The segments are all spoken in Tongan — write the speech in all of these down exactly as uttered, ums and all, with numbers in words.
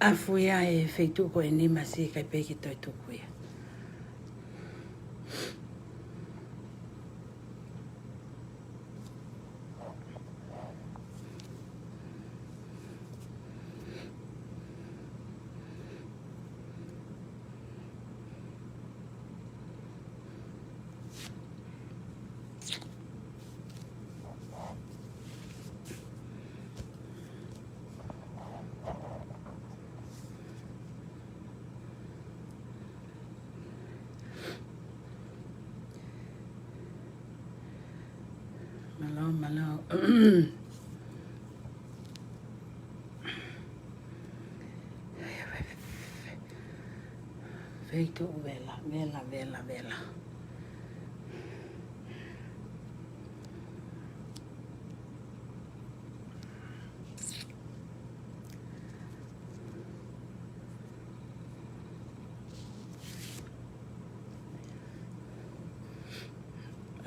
Afu ia e feituʻu ko eni, masiʻi, ʻikai pē ke toe tuku ia. Mālō, mālō. Feituʻu vela, vela, vela, vela.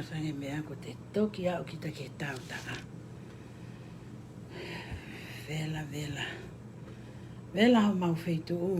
ʻAsange meʻa ko te toki aʻu kita ki he tautaha. Vela, vela. Vela homau feituʻu.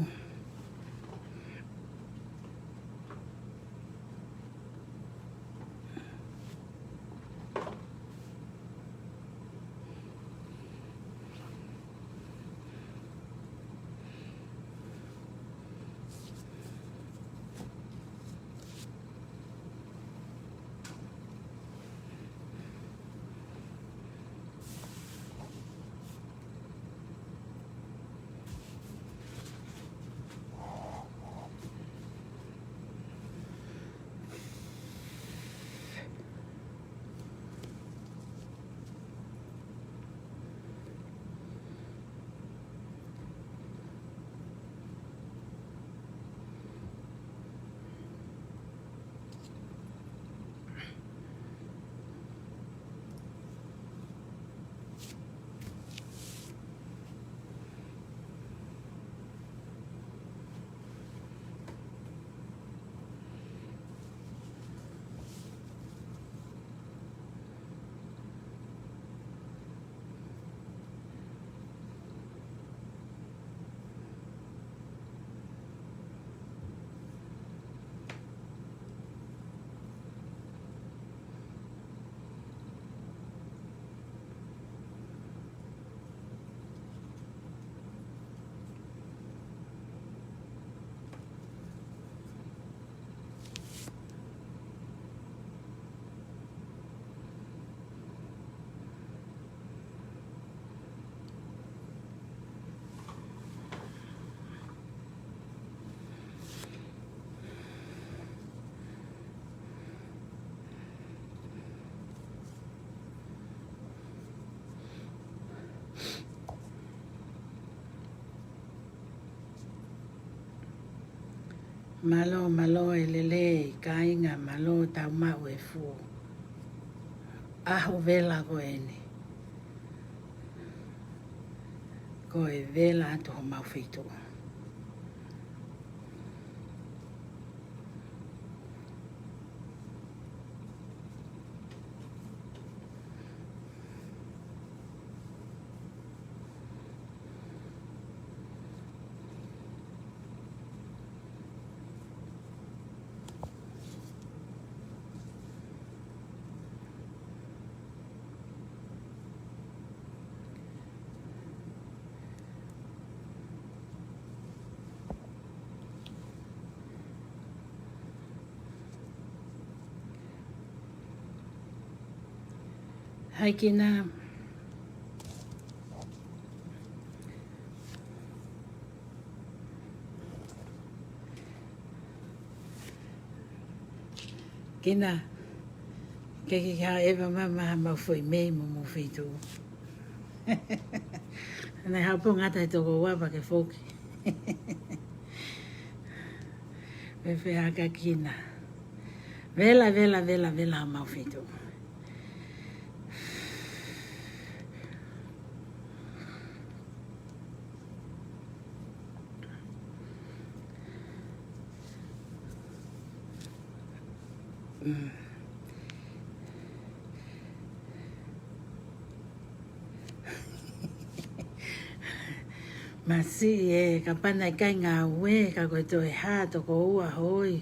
Mālō, mālō e lelei kāinga, mālō tau maʻu e fuʻu ʻaho vela ko eni. Ko e vela atu homau feituʻu. Hai Kina. Kina, ke ke ha eva mama ha mau foʻi mei mo mo feituʻu. Naʻe haʻu pē ʻo ngata he toko ua pea ke foki. Fēfē haka Kina. Vela, vela, vela, vela ha mau feituʻu. Mm. Masiʻi ē, kapau naʻe ʻikai ngāue, ka ko e toe hā, toko ua hoi.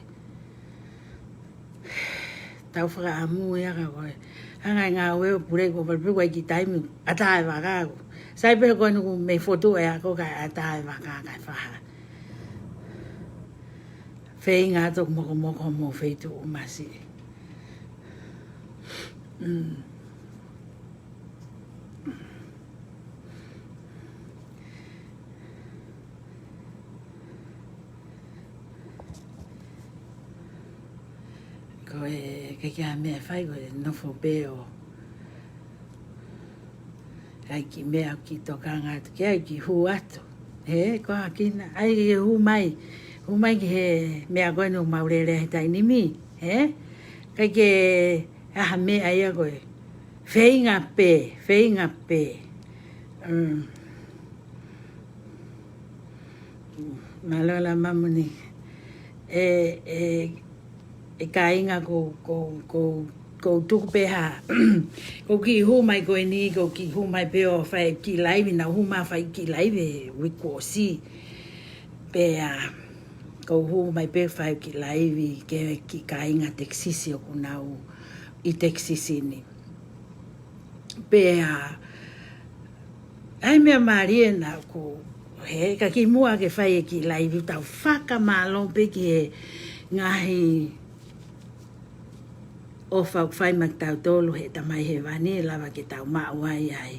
Tau fakaʻamu ia ka ko e hanga e ngāue ʻo puleʻi, ko e pale pē ʻoku ʻikai ke taimi ʻatā e vaka ko. Sai pē ko eni ʻoku mei fotu e ako kae ʻatā e vaka kae faha. Feinga atu mokomoko mo feituʻu masiʻi. Mm. Ko e, ʻikai ke ʻi ai ha meʻa ʻe fai, ko e nofo pē ʻo ʻai kiʻi meʻa ʻo kiʻi tokanga atu ki ai, kiʻi hū atu. He, ko e hā kina, ʻai ke hū mai, hū mai ki he meʻa ko eni ʻoku mau lele he taimi ni, he? ʻIkai ke ʻi ai ha meʻa ia ko e feinga pē, feinga pē. Mm. Mālō ʻaupito Mamuni. ʻE, ʻe, ʻe kāinga ko, ko, ko, ko u tuku pē ha, ko u kiʻi hū mai ko eni, ko u kiʻi hū mai pē ʻo fai kiʻi laivi, naʻa ku hū mai fai kiʻi laivi he uike kuo ʻosi. Pea, ko u hū mai pē fai kiʻi laivi ki he kiʻi kāinga Texas ʻoku nau ʻi Texas ni. Pea, ʻa e meʻa mālie naʻa ku, he, ka kimuʻa ke fai e kiʻi laivi, tau fakamālō pē ki he ngaahi ʻofa ʻoku fai maʻa kitautolu he Tamai Hēvani, lava ke tau maʻu ai ʻa e,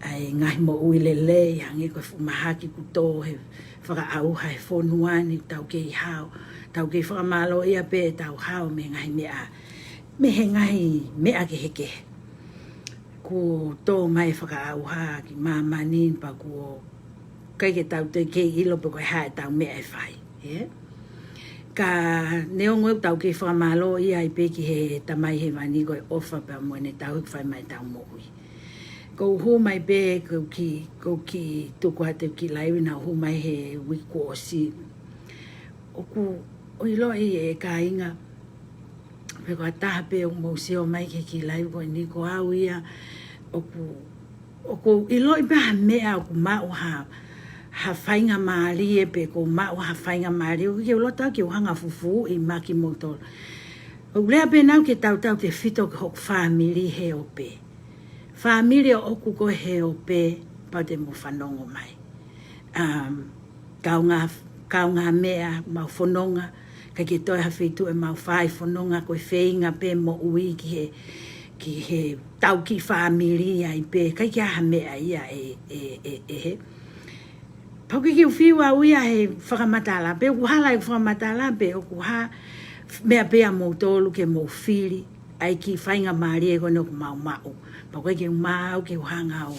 ʻa e ngaahi moʻui lelei, hangē ko e fuʻu mahaki kuo tō he fakaʻauha he fonua ni, tau kei hao, tau kei fakamālōʻia pē ʻetau hao mei he ngaahi meʻa, mei he ngaahi meʻa kehekehe. Kuo tō mai e fakaʻauha ki māmani pea kuo ʻikai ke tau toe kei ʻilo pe ko e hā ʻetau meʻa ʻe fai, ē? Ka neongo ʻetau kei fakamālōʻia ai pē ki he Tamai Hēvani ko e ʻofa pea mo ʻene tauhi ʻoku fai maʻa ʻetau moʻui. Ko u hū mai pē, ko u kiʻi, ko u kiʻi tuku atu e kiʻi laivi naʻa ku hū mai he uike kuo ʻosi. ʻOku ou ʻiloʻi ʻe kāinga, pe ko ha taha pē ʻoku mou sio mai ki he kiʻi laivi ko eni ko au ia, ʻoku, ʻoku ou ʻiloʻi pē ha meʻa ʻoku maʻu ha, ha faingamālie pe ʻoku ou maʻu ha faingamālie, ʻoku ke u loto ke u hanga ʻo fufū ʻi maʻa kimoutolu. ʻOku ou lea pē naʻa ku kei tautautefito ki hoku fāmili he ope. Fāmili ʻoʻoku ko e he ope, pau te mou fanongo mai. Um, kaungā, kaungāmeʻa, mau fononga, ʻikai ke toe ha feituʻu ʻe mau fai fononga, ko e feinga pē moʻui ki he, ki he tau kiʻi fāmili ai pē, ʻikai ke ʻi ai ha meʻa ia ʻe, ʻe, ʻe, ʻe he. Pau ke kiʻi fiu au ia he fakamatala, pe ʻoku hala e fakamatala, pe ʻoku hā meʻa pē ʻa moutolu ke mou fili ʻa e kiʻi faingamālie ko eni ʻoku mau maʻu. Pea ʻoku ʻikai ke u maʻu ke u hanga ʻo,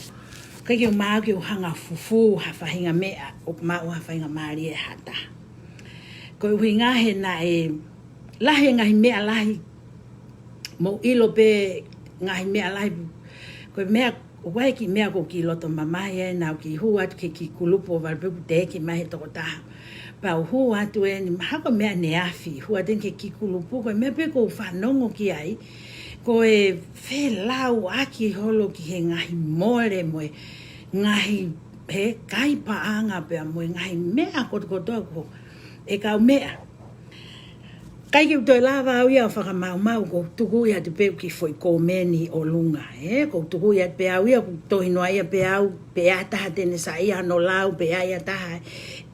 ʻikai ke u maʻu ke u hanga ʻo fufū ha faʻahinga meʻa ʻoku maʻu ha faingamālie ʻe ha taha. Ko e ʻuhinga he naʻe lahi e ngaahi meʻa lahi, mou ʻilo pē ngaahi meʻa lahi, ko e meʻa, ʻoku ʻi ai e kiʻi meʻa ʻoku ou kiʻi loto mamahi ai, naʻa ku kiʻi hū atu ki he kiʻi kulupu ʻo vale pē kuo teʻeki mai he tokotaha. Pea u hū atu eni, mahalo ko e meʻa ʻaneafi, hū atu eni ki he kiʻi kulupu, ko e meʻa pē ʻoku ou fanongo ki ai, ko e felauʻaki holo ki he ngaahi mole mo e ngaahi, he, kai paʻanga pea mo e ngaahi meʻa kotokotoa ko e kaumeʻa. ʻIkai ke u toe lava au ia ʻo fakamaumau, ko u tuku ia atu pē ki he foʻi kōmeni ʻolunga, ē? Ko u tuku ia atu pē au ia, ko u tohi noa ia pē au, pe ʻi ai ha taha te ne saiʻia hono lau, pe ʻi ai ha taha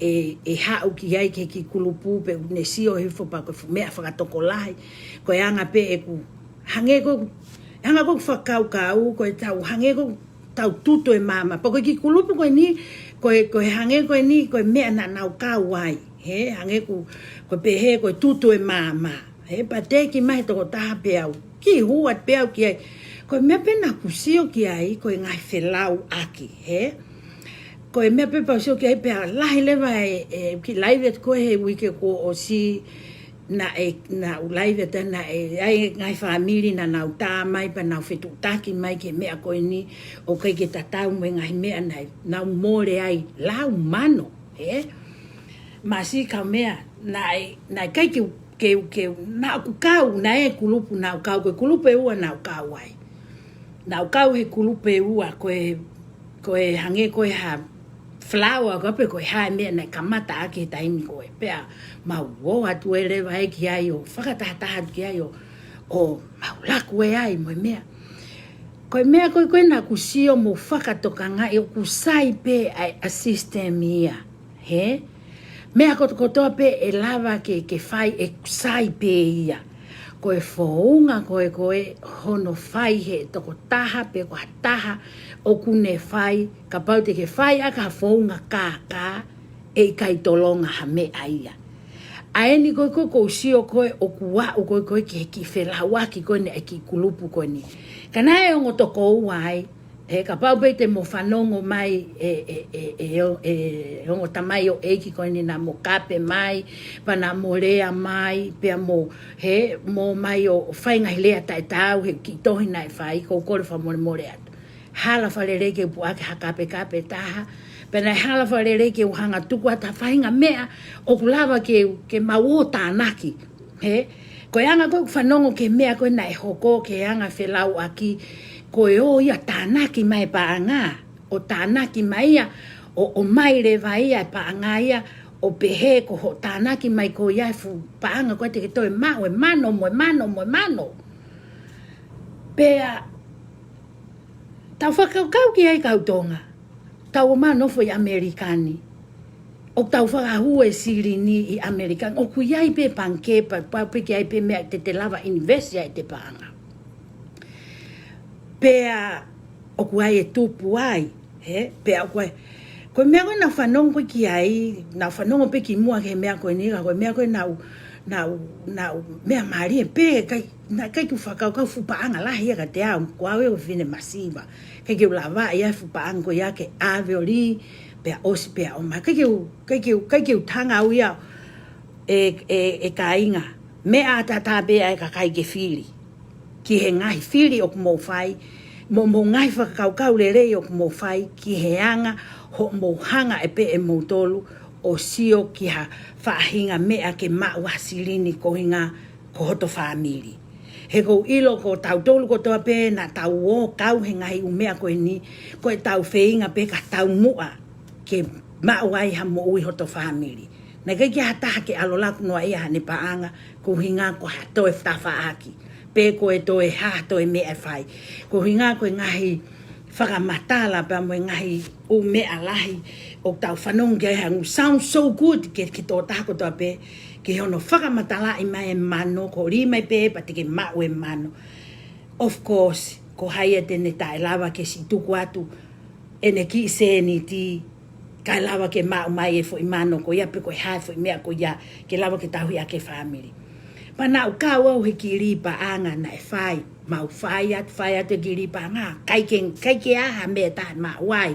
ʻe, ʻe haʻu ki ai ki he kiʻi kulupu, pe ʻoku ne sio hifo pea ko e fuʻu meʻa fakatokolahi. Ko e anga pē ʻeku, hangē ko, hanga ko e fakakaukau, ko e tau, hangē ko e tau tutu e maama. Pea ko e kiʻi kulupu ko eni, ko e, ko e hangē ko eni, ko e meʻa naʻa nau kau ai. He, hangē ko, ko e pehē, ko e tutu e maama. He, pea teʻeki mai he tokotaha pea u kiʻi hū atu pē au ki ai. Ko e meʻa pē naʻa ku sio ki ai, ko e ngaahi felauʻaki. He, ko e meʻa pē pea u sio ki ai pea lahi leva e, e kiʻi laivi atu ko ē he uike kuo ʻosi, naʻe, naʻa ku laivi atu naʻe ʻi ai e ngaahi fāmili naʻa nau tā mai pea nau fetuʻutaki mai ki he meʻa ko eni ʻoku ʻikai ke tatau mo e ngaahi meʻa naʻa nau mole ai lau mano, ē? Masiʻi kaumeʻa, naʻe, naʻe ʻikai ke u, ke u, ke u, naʻa ku kau, naʻe kulupu naʻa ku kau, ko e kulupu ʻe ua naʻa ku kau ai. Naʻa ku kau he kulupu ʻe ua, ko e, ko e hangē ko e ha flower ko ē pe ko e hā e meʻa naʻe kamata ʻaki he taimi ko ē. Pea mau ō atu ē leva ē ki ai ʻo fakatahataha atu ki ai ʻo, ʻo mau laku ē ai mo e meʻa. Ko e meʻa ko ē ko ē naʻa ku sio mo fakatokangaʻi ʻoku sai pē ʻa e, ʻa e system ia. Hē? Meʻa kotokotoa pē ʻe lava ke, ke fai ʻe sai pē ia. Ko e founga ko ē ko ē hono fai he tokotaha pe ko ha taha ʻoku ne fai, kapau te ke fai ʻa ha founga kākā, ʻe ʻikai tolonga ha meʻa ia. ʻA eni ko ē ko ē ʻoku ou sio ko ē ʻoku aʻu ko ē ko ē ki he kiʻi felauʻaki ko eni ʻa e kiʻi kulupu ko eni. Ka naʻe ongo toko ua ai, he kapau pē te mo fanongo mai e, e, e, e, e, e ongo tamaioʻeiki ko eni naʻa mo kape mai, pea naʻa mo lea mai, pea mo, hē, mo mai ʻo fai ngaahi lea taʻetaau he kiʻi tohi naʻe fai, ʻoku ou kole fakamolemole atu. Hala fakalelei ke u puʻaki ha kapekape ʻe taha, pea naʻe hala fakalelei ke u hanga tuku atu ha faʻahinga meʻa ʻoku lava ke, ke mau ō tānaki. Hē? Ko e anga ko ē ʻeku fanongo ki he meʻa ko ē naʻe hoko ki he anga felauʻaki, ko e ō ia ʻo tānaki mai e paʻanga, ʻo tānaki mai ia, ʻo, ʻo ʻomai leva ia e paʻanga ia, ʻo pehē ko hoʻo tānaki mai ko ia e fuʻu paʻanga ko ē te ke toe maʻu e mano mo e mano mo e mano. Pea tau fakakaukau ki ai kau Tonga. Tau ō mai ʻo nofo ʻi ʻAmelika ni. ʻOku tau fakahū e silini ʻi ʻAmelika ni. ʻOku ʻi ai pē pangikē pea, pea pehē ki ai pē meʻa te te lava ʻinivesi ai ʻete paʻanga. Pea ʻoku ʻi ai e tupu ai, hē? Pea ʻoku ʻi ai. Ko e meʻa ko ē naʻa ku fanongo ko ē ki ai, naʻa ku fanongo pē kimuʻa ki he meʻa ko eni, ka ko e meʻa ko ē naʻa ku, naʻa ku, naʻa ku meʻa mālie pē, ʻikai, naʻe ʻikai ke u fakakaukau fuʻu paʻanga lahi ia kiate au, ko au ʻoku ou fefine masiva. ʻIkai ke u lava ia e fuʻu paʻanga ko ia ke ʻave ʻo lī, pea ʻosi pea ʻomai. ʻIkai ke u, ʻikai ke u, ʻikai ke u hanga au ia ʻe, ʻe, ʻe kāinga. Meʻa ʻataʻatā pē ʻa e kakai ke fili. Ki he ngaahi fili ʻoku mou fai, mo, mo e ngaahi fakakaukau lelei ʻoku mou fai, ki he anga hoʻomou hanga ʻe pē ʻe moutolu ʻo sio ki ha faʻahinga meʻa ke maʻu ha silini koeʻuhinga ko hoto fāmili. He ʻoku ou ʻilo ko tautolu kotoa pē naʻa tau ō kau he ngaahi ʻū meʻa ko eni, ko ʻetau feinga pē ke taumuʻa ke maʻu ai ha moʻui hoto fāmili. Naʻe ʻikai ke ʻi ai ha taha ke ʻalu ʻo laku noaʻia haʻane paʻanga koeʻuhinga ko ha toe tafaʻaki, pe ko e toe hā ha toe meʻa ʻe fai. Koeʻuhinga ko e ngaahi fakamatala pea mo e ngaahi ʻū meʻa lahi ʻoku tau fanongo ki ai, hangē ʻoku sound so good ki he, ki he tokotaha kotoa pē, ki hono fakamatalaʻi mai e mano, ko e lī mai pē pea te ke maʻu e mano. Of course, ko hai ia te ne taʻelava ke siʻi tuku atu ʻene kiʻi sēniti, kae lava ke maʻu mai e foʻi mano ko ia pe ko e hā e foʻi meʻa ko ia ke lava ke tauhi ʻaki e fāmili. Pea naʻa ku kau au he kiʻi lī paʻanga naʻe fai, mau fai atu, fai atu e kiʻi lī paʻanga, ʻikai ke, ʻikai ke ʻi ai ha meʻa ʻe taha ʻe maʻu ai.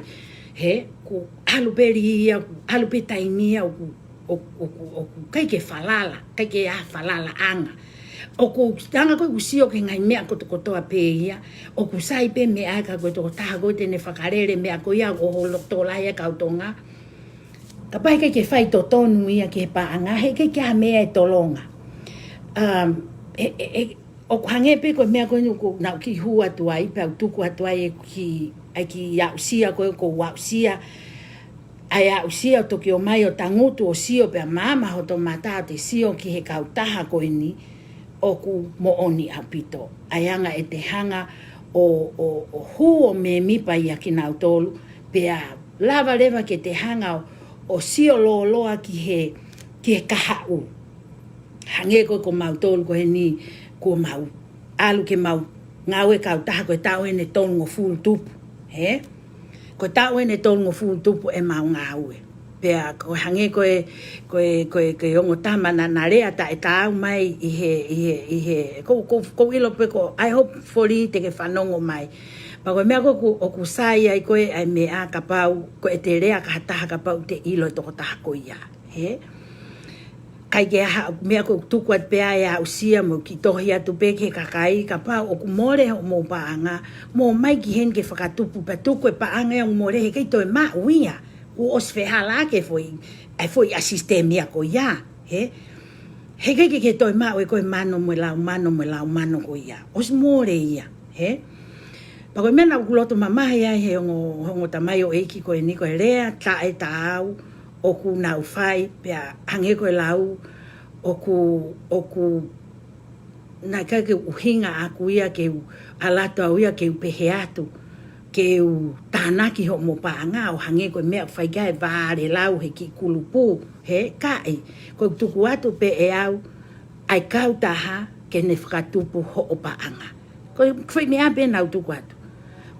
Hē, kuo ʻalu pē lī ia, kuo ʻalu pē taimi ia, ʻoku, ʻoku, ʻoku, ʻoku ʻikai ke falala, ʻikai ke ʻi ai ha falalaʻanga. ʻOku ou anga ko ē ʻeku sio ki he ngaahi meʻa kotokotoa pē ia, ʻoku sai pē meʻa ia ka ko e tokotaha ko ē te ne fakalele e meʻa ko ia ʻo holo tō lahi ʻa e kau Tonga. Kapau ʻikai ke fai totonu ia ki he paʻanga, he ʻikai ke ʻi ai ha meʻa ʻe tolonga. Um, e, e, e, ʻoku hangē pē ko e meʻa ko eni ʻoku, naʻa ku kiʻi hū atu ai, pea u tuku atu ai e kiʻi, ʻa e kiʻi aʻusia ko ē ʻoku ou aʻusia, ʻa e aʻusia ʻo toki ō mai ʻo tangutu ʻo sio pea maama hoto mata ʻo te sio ki he kautaha ko eni ʻoku moʻoni ʻaupito. ʻA e anga ʻete hanga ʻo, ʻo, ʻo hū ʻo mēmipa ia kinautolu, pea lava leva ke te hanga ʻo, ʻo sio lōloa ki he, ki he kahaʻu. Hangē ko, ko mautolu ko eni, kuo mau ʻalu ke mau ngāue kautaha ko e taʻu eni ʻe tolungofulu tupu, hē? Ko e taʻu eni ʻe tolungofulu tupu ʻemau ngāue. Pea ko e hangē ko e, ko e, ko e, ko e ongo tama naʻa na lea taʻetaau mai ʻi he, ʻi he, ʻi he, ʻoku, ʻoku, ʻoku ou ʻilo pē ko, I hope hopefully te ke fanongo mai. Pea ko e meʻa ko ē ʻoku, ʻoku sai ai ko ē ʻa e meʻa kapau ko ʻete lea ki ha taha kapau te ʻilo e tokotaha ko ia. Hē? ʻIkai ke ʻi ai ha meʻa, ʻoku ou tuku atu pē ʻa e aʻusia mo e kiʻi tohi atu pē ki he kakai, kapau ʻoku mole hoʻomou paʻanga, mou ō mai ki heni ke fakatupu pea tuku e paʻanga ia ʻoku mole he ʻikai toe maʻu ia. Kuo ʻosi fehālaaki e foʻi, e foʻi ʻa e sisitemi ia ko ia, hē? He ʻikai ke, ke toe maʻu ʻe koe e mano mo e lau mano mo e lau mano ko ia. ʻOsi mole ia, hē? Pea ko e meʻa naʻá ku loto mamahi ai he ongo, ongo tamaioʻeiki ko eni, ko e lea taʻetaau ʻoku nau fai, pea hangē ko e lau ʻoku, ʻoku naʻe ʻikai ke u ʻuhinga ʻaʻaku ia ke u ʻalu atu au ia ke u pehē atu ke u tānaki hoʻomo paʻanga, ʻo hangē ko e meʻa ʻoku fai ki ai e vālelau he kiʻi kulupu, he ʻikai. Ko e tuku atu pē ʻe au ʻa e kautaha ke ne fakatupu hoʻo paʻanga. Ko e foʻi meʻa pē naʻá ku tuku atu.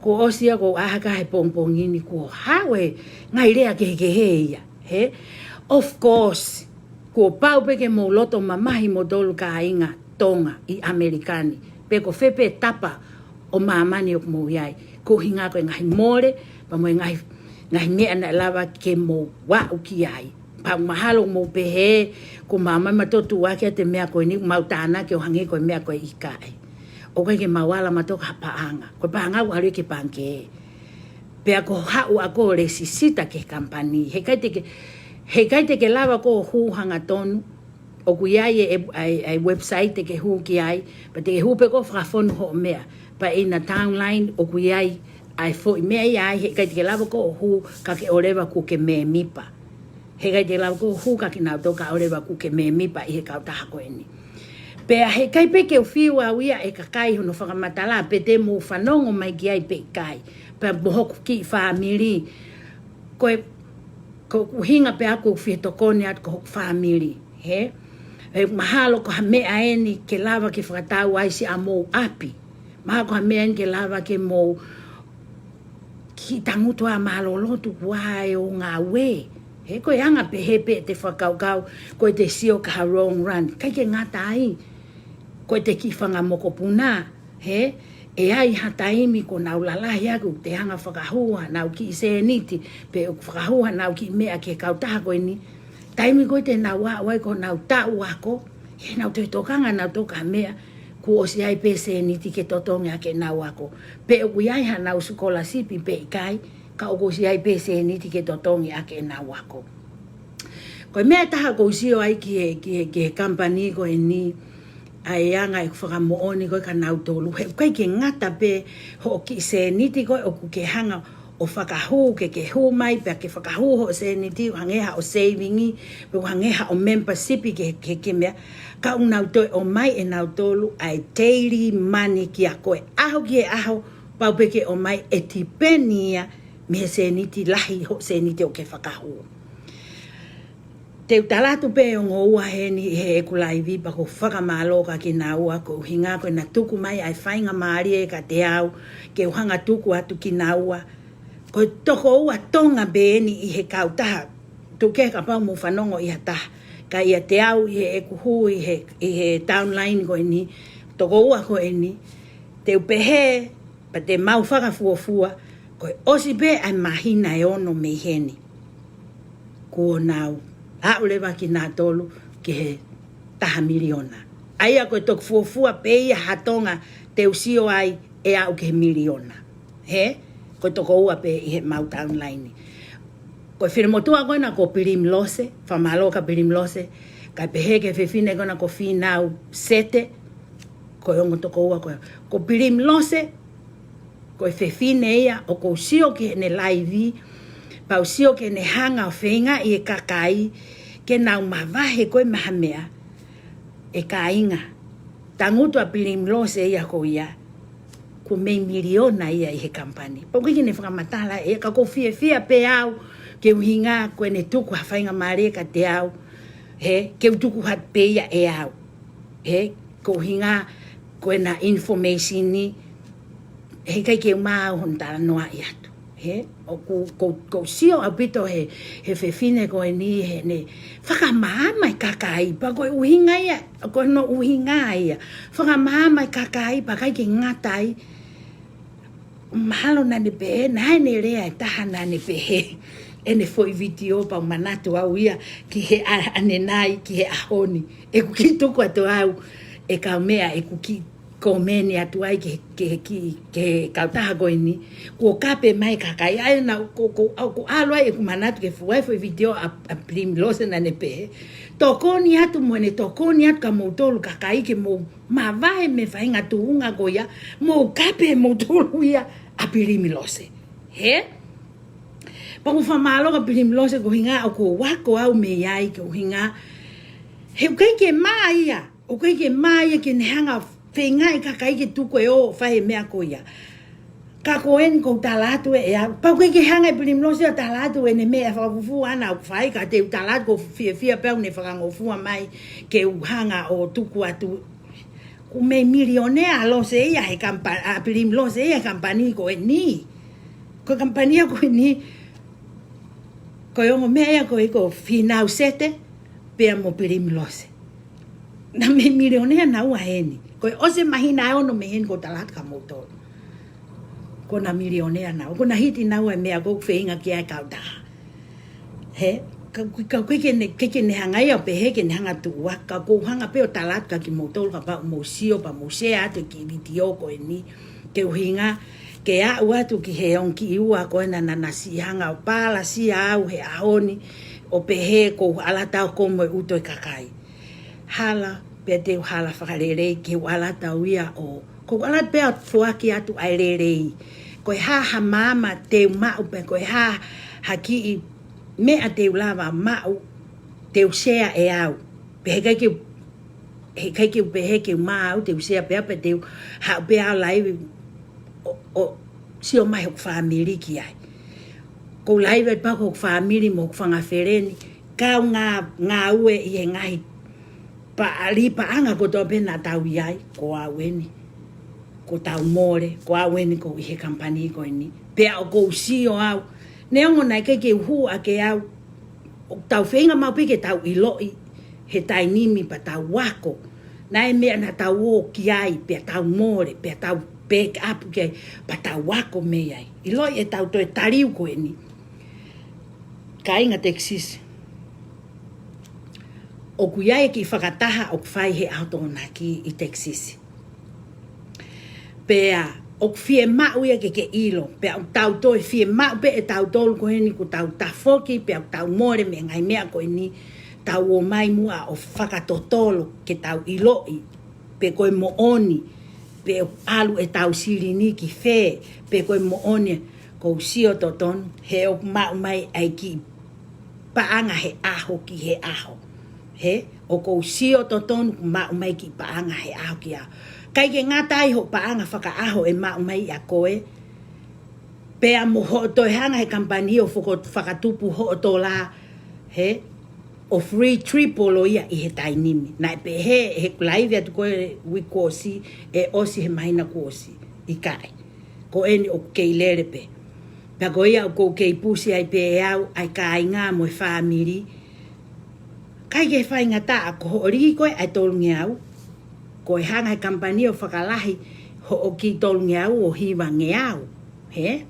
Kuo ʻosi ia, kuo u ʻā hake he pongipongi ni, kuo haʻu e ngaahi lea kehekehe ia. He, of course, kuo pau pē ke mou loto mamahi moutolu kāinga Tonga ʻi ʻAmelika ni, pe ko fē pē tapa ʻo māmani ʻoku mou ʻi ai, ko e ʻuhinga ko e ngaahi mole, pea mo e ngaahi, ngaahi meʻa naʻe lava ke mou aʻu ki ai. Pea mahalo mou pehē, ko māmani mautolu ʻoku ʻi ai e meʻa ko eni, mau tānaki ʻo hangē ko e meʻa ko e ʻikai. ʻOku ʻikai ke mau ala mautolu ki ha paʻanga. Ko e paʻanga ʻoku ʻalu ia ki he pangikē. Pea ko e haʻu ʻa koe ʻo lēsisita ki he company. He ʻikai te ke, he ʻikai te ke lava koe ʻo hū hangatonu. ʻOku ʻi ai e, e, e, e website te ke hū ki ai. Pea te ke hū pē koe ʻo fakafonu hoʻo meʻa. Pea ʻi he Townline ʻoku ʻi ai ʻa e foʻi meʻa ia ai, he ʻikai te ke lava koe ʻo hū ka ke ʻoleva kuo ke mēmipa. He ʻikai te ke lava koe ʻo hū kia kinautolu ka ʻoleva kuo ke mēmipa ʻi he kautaha ko eni. Pea he ʻikai pē ke u fiu au ia ʻe he kakai hono fakamatala, pe te mou fanongo mai ki ai pe ʻikai. Pea mo hoku kiʻi fāmili. Ko e, ko e ʻuhinga pē ʻaʻaku ʻoku ou fie tokoni atu ki hoku fāmili. He? He mahalo ko ha meʻa eni ke lava ke fakatau ai siʻa mou ʻapi. Mahalo ko ha meʻa eni ke lava ke mou kiʻi tangutu ā mālōlō tuku ā e ʻū ngāue. He ko e anga pē he pē te fakakaukau, ko e te sio ki ha long run. ʻIkai ke ngata ai, ko e te kiʻi fanga mokopuna. He, ʻe ʻi ai ha taimi ko ʻenau lalahi ʻaku te hanga fakahū haʻanau kiʻi sēniti, pe ʻoku fakahū haʻanau kiʻi meʻa ki he kautaha ko eni. Taimi ko ē te nau aʻu ai ko ʻenau taʻu ako, he nau toe tokanga nautolu ki ha meʻa, kuo ʻosi ʻi ai pē sēniti ke totongi ʻaki ʻenau ako. Pe ʻoku ʻi ai haʻanau scholarship pe ʻikai, ka ʻoku ʻosi ʻi ai pē sēniti ke totongi ʻaki ʻenau ako. Ko e meʻa ʻe taha ʻoku ou sio ai ki he, ki he, ki he company ko eni, ʻa e anga ʻeku fakamoʻoni ko ē kia nautolu. He ʻoku ʻikai ke ngata pē hoʻo kiʻi sēniti ko ē ʻoku ke hanga ʻo fakahū, ke ke hū mai pea ke fakahū hoʻo sēniti, ʻo hangē haʻo saving, pe ʻo hangē haʻo membership ki he, ki he, ki he meʻa. Ka ʻoku nau toe ʻomai ʻe nautolu ʻa e daily money kia koe, ʻaho ki he ʻaho, pau pē ke ʻomai, ʻe tipeni ia mei he sēniti lahi hoʻo sēniti ʻoku ke fakahū. Te u tala atu pē ʻe ongo ua heni ʻi heʻeku laivi, pea ʻoku ou fakamālō kia kinaua koeʻuhinga ko ʻena tuku mai ʻa e faingamālie kiate au ke u hanga tuku atu kia kinaua. Ko e toko ua Tonga pē eni ʻi he kautaha. Tuku kehe kapau mou fanongo ʻi ha taha. Ka ʻiate au ʻi heʻeku hū ʻi he, ʻi he Townline ko eni, toko ua ko eni, te u pehē, pea te mau fakafuofua, ko e ʻosi pē ʻa e māhina ʻe ono mei heni, kuo nau aʻu leva kinautolu ki he taha miliona. ʻA ia ko e toki fuofua pē ia ha Tonga te u sio ai ʻe aʻu ki he miliona. He, ko e toko ua pē ʻi heʻemau Townline. Ko e finemotuʻa ko ena ko Pilimilose, fakamālō kia Pilimilose, kae pehē ki he fefine ko ena ko Fīnau Sete, ko e ongo toko ua ko ē. Ko Pilimilose, ko e fefine ia ʻoku ou sio ki heʻene laivi, pea u sio ki heʻene hanga ʻo feingaʻi e kakai ke nau mavahe ko ē mei ha meʻa, ʻe kāinga. Tangutu ʻa Pilimilose ia ko ia, kuo mei miliona ia ʻi he company. Pea ʻoku ʻikai ke ne fakamatala ia, ka ʻoku ou fiefia pē au, koeʻuhinga ko ʻene tuku ha faingamālie kiate au, he, ke u tuku atu pē ia ʻe au. He, koeʻuhinga ko ʻena information ni, he ʻikai ke u maʻu hono talanoaʻi atu. He, ʻoku, ʻoku, ʻoku ou sio ʻaupito he, he fefine ko eni heʻene fakamaama e kakai, pea ko e ʻuhinga ia, ko hono ʻuhinga ia. Fakamaama e kakai, pea ʻikai ke ngata ai, mahalo naʻá ne pehē, naʻe ʻi ai ʻene lea ʻe taha naʻá ne pehē, ʻene foʻi vitiō pea u manatu au ia, ki he ʻa-, ʻanenai, ki he ʻaho ni. ʻEku kiʻi tuku atu au, ʻe kaumeʻa, ʻeku kiʻi kōmeni atu ai ki he, ki he, ki he, ki he kautaha ko eni, kuo kape mai e kakai, ʻa ia naʻá ku, ku, ʻa, ʻoku ʻalu ai ʻeku manatu ke fua e foʻi vitiō ʻa, ʻa Pilimilose naʻá ne pehē, tokoni atu mo ʻene tokoni atu kia moutolu kakai ke mou mavahe mei he faʻahinga tuʻunga ko ia, mou kape moutolu ia, Pilimi Lose. Hē? Pea ʻoku ou fakamālō kia Pilimi Lose ko e ʻuhinga ʻoku ou ako au mei ai, ko e ʻuhinga he ʻoku ʻikai ke mā ia, ʻoku ʻikai ke mā ia ke ne hanga ʻo feingaʻi e kakai ke tuku e ō ʻo fai e meʻa ko ia. Ka ko eni ʻoku ou tala atu ē, ʻe au, pea ʻoku ʻikai ke hanga ʻe Pilimi Lose ʻo tala atu ʻene meʻa fakafufū ʻana ʻoku fai, ka te u tala atu ʻoku ou fiefia pē au ne fakangofua mai ke u hanga ʻo tuku atu. Kuo mei milionea ʻa Lose ia he kampa-, ʻa Pilimi Lose ia he kamupani ko eni. Ko e kamupani ko eni, ko e ongo meʻa ia ko e ko Fīnau Sete pea mo Pilimi Lose. Naʻa mei milionea naua heni. Ko e ʻosi e māhina ʻe ono mei heni ʻoku ou tala atu kia moutolu. Kuo na milionea naua. Kuo na hiti naua e meʻa ʻoku ou feinga ki ai kautaha. Hē? Ka, ka ʻoku ʻikai ke ne, ʻikai ke ne hanga ia ʻo pehē ke ne hanga ʻo tuʻu ā, ka ʻoku ou hanga pē ʻo tala atu kia kimoutolu kapau ʻoku mou sio pea mou share atu e kiʻi vitiō ko eni. Ko e ʻuhinga, ke aʻu atu ki he ongo kiʻi ua ko ena naʻa na siʻi hanga ʻo palasia au he ʻaho ni, ʻo pehē ʻoku ou ʻalu atu au ko e ʻuto e kakai. Hala, pea te u hala fakalelei ke u ʻalu atu au ia ʻo, ʻoku ou ʻalu atu pē ʻo foaki atu ʻa e lelei. Ko e hā ha maama te u maʻu pē, ko e hā ha kiʻi meʻa te u lava maʻu, te u share ʻe au. Pea heʻikai ke, heʻikai ke u pehē ke u mā au, te u share pē au, pea te u haʻu pē au laivi ʻo, ʻo sio mai hoku fāmili ki ai. ʻOku ou laivi atu pē au ki hoku fāmili mo hoku fanga feleni, kau ngā, ngāue ʻi he ngaahi paʻali paʻanga kotoa pē naʻa tau ʻi ai, ko au eni. Ko ʻetau mole, ko au eni ʻoku ou ʻi he kamupani ko eni. Pea ʻoku ou sio au. Neongo naʻe ʻikai ke u hū ʻa ke au, ʻoku tau feinga maʻu pē ke tau ʻiloʻi he taimi ni pea tau ako. Naʻe meʻa naʻa tau ō ki ai, pea tau mole, pea tau back up ki ai, pea tau ako mei ai. ʻIloʻi ʻetau toe taliu ko eni. Kāinga Texas. ʻOku ʻi ai e kiʻi fakataha ʻoku fai he ʻaho Tokonaki ʻi Texas. Pea ʻoku fiemaʻu ia ke ke ʻilo, pea ʻoku tau toe fiemaʻu pē ʻe tautolu ko eni ʻoku tau tafoki, pea ʻoku tau mole mei he ngaahi meʻa ko eni, tau ō mai muʻa ʻo fakatotolo ke tau ʻiloʻi pe ko e moʻoni, pe ʻoku ʻalu ʻetau silini ki fē, pe ko e moʻoni. ʻOku ou sio totonu, he ʻoku maʻu mai ʻa e kiʻi paʻanga he ʻaho ki he ʻaho. Hē, ʻoku ou sio totonu ʻoku maʻu mai e kiʻi paʻanga he ʻaho ki he ʻaho. ʻIkai ke ngata ai hoʻo paʻanga fakaʻaho ʻe maʻu mai ʻia koe, pea mo hoʻo toe hanga he kamupani ʻo foko-, fakatupu hoʻo tola, hē, ʻo free triple ʻo ia ʻi he taimi ni. Naʻe pehē he laivi atu ko e uike kuo ʻosi, ʻe ʻosi he māhina kuo ʻosi. ʻIkai. Ko eni ʻoku kei lele pē. Pea ko ia ʻoku ou kei pusi ai pē ʻe au, ʻa e kāinga mo e fāmili. ʻIkai ke faingataʻa ko hoʻo lī ko ē ʻa e tolungeau. Ko e hanga he kamupani ʻo fakalahi hoʻo kiʻi tolungeau ʻo hivangeau. Hē?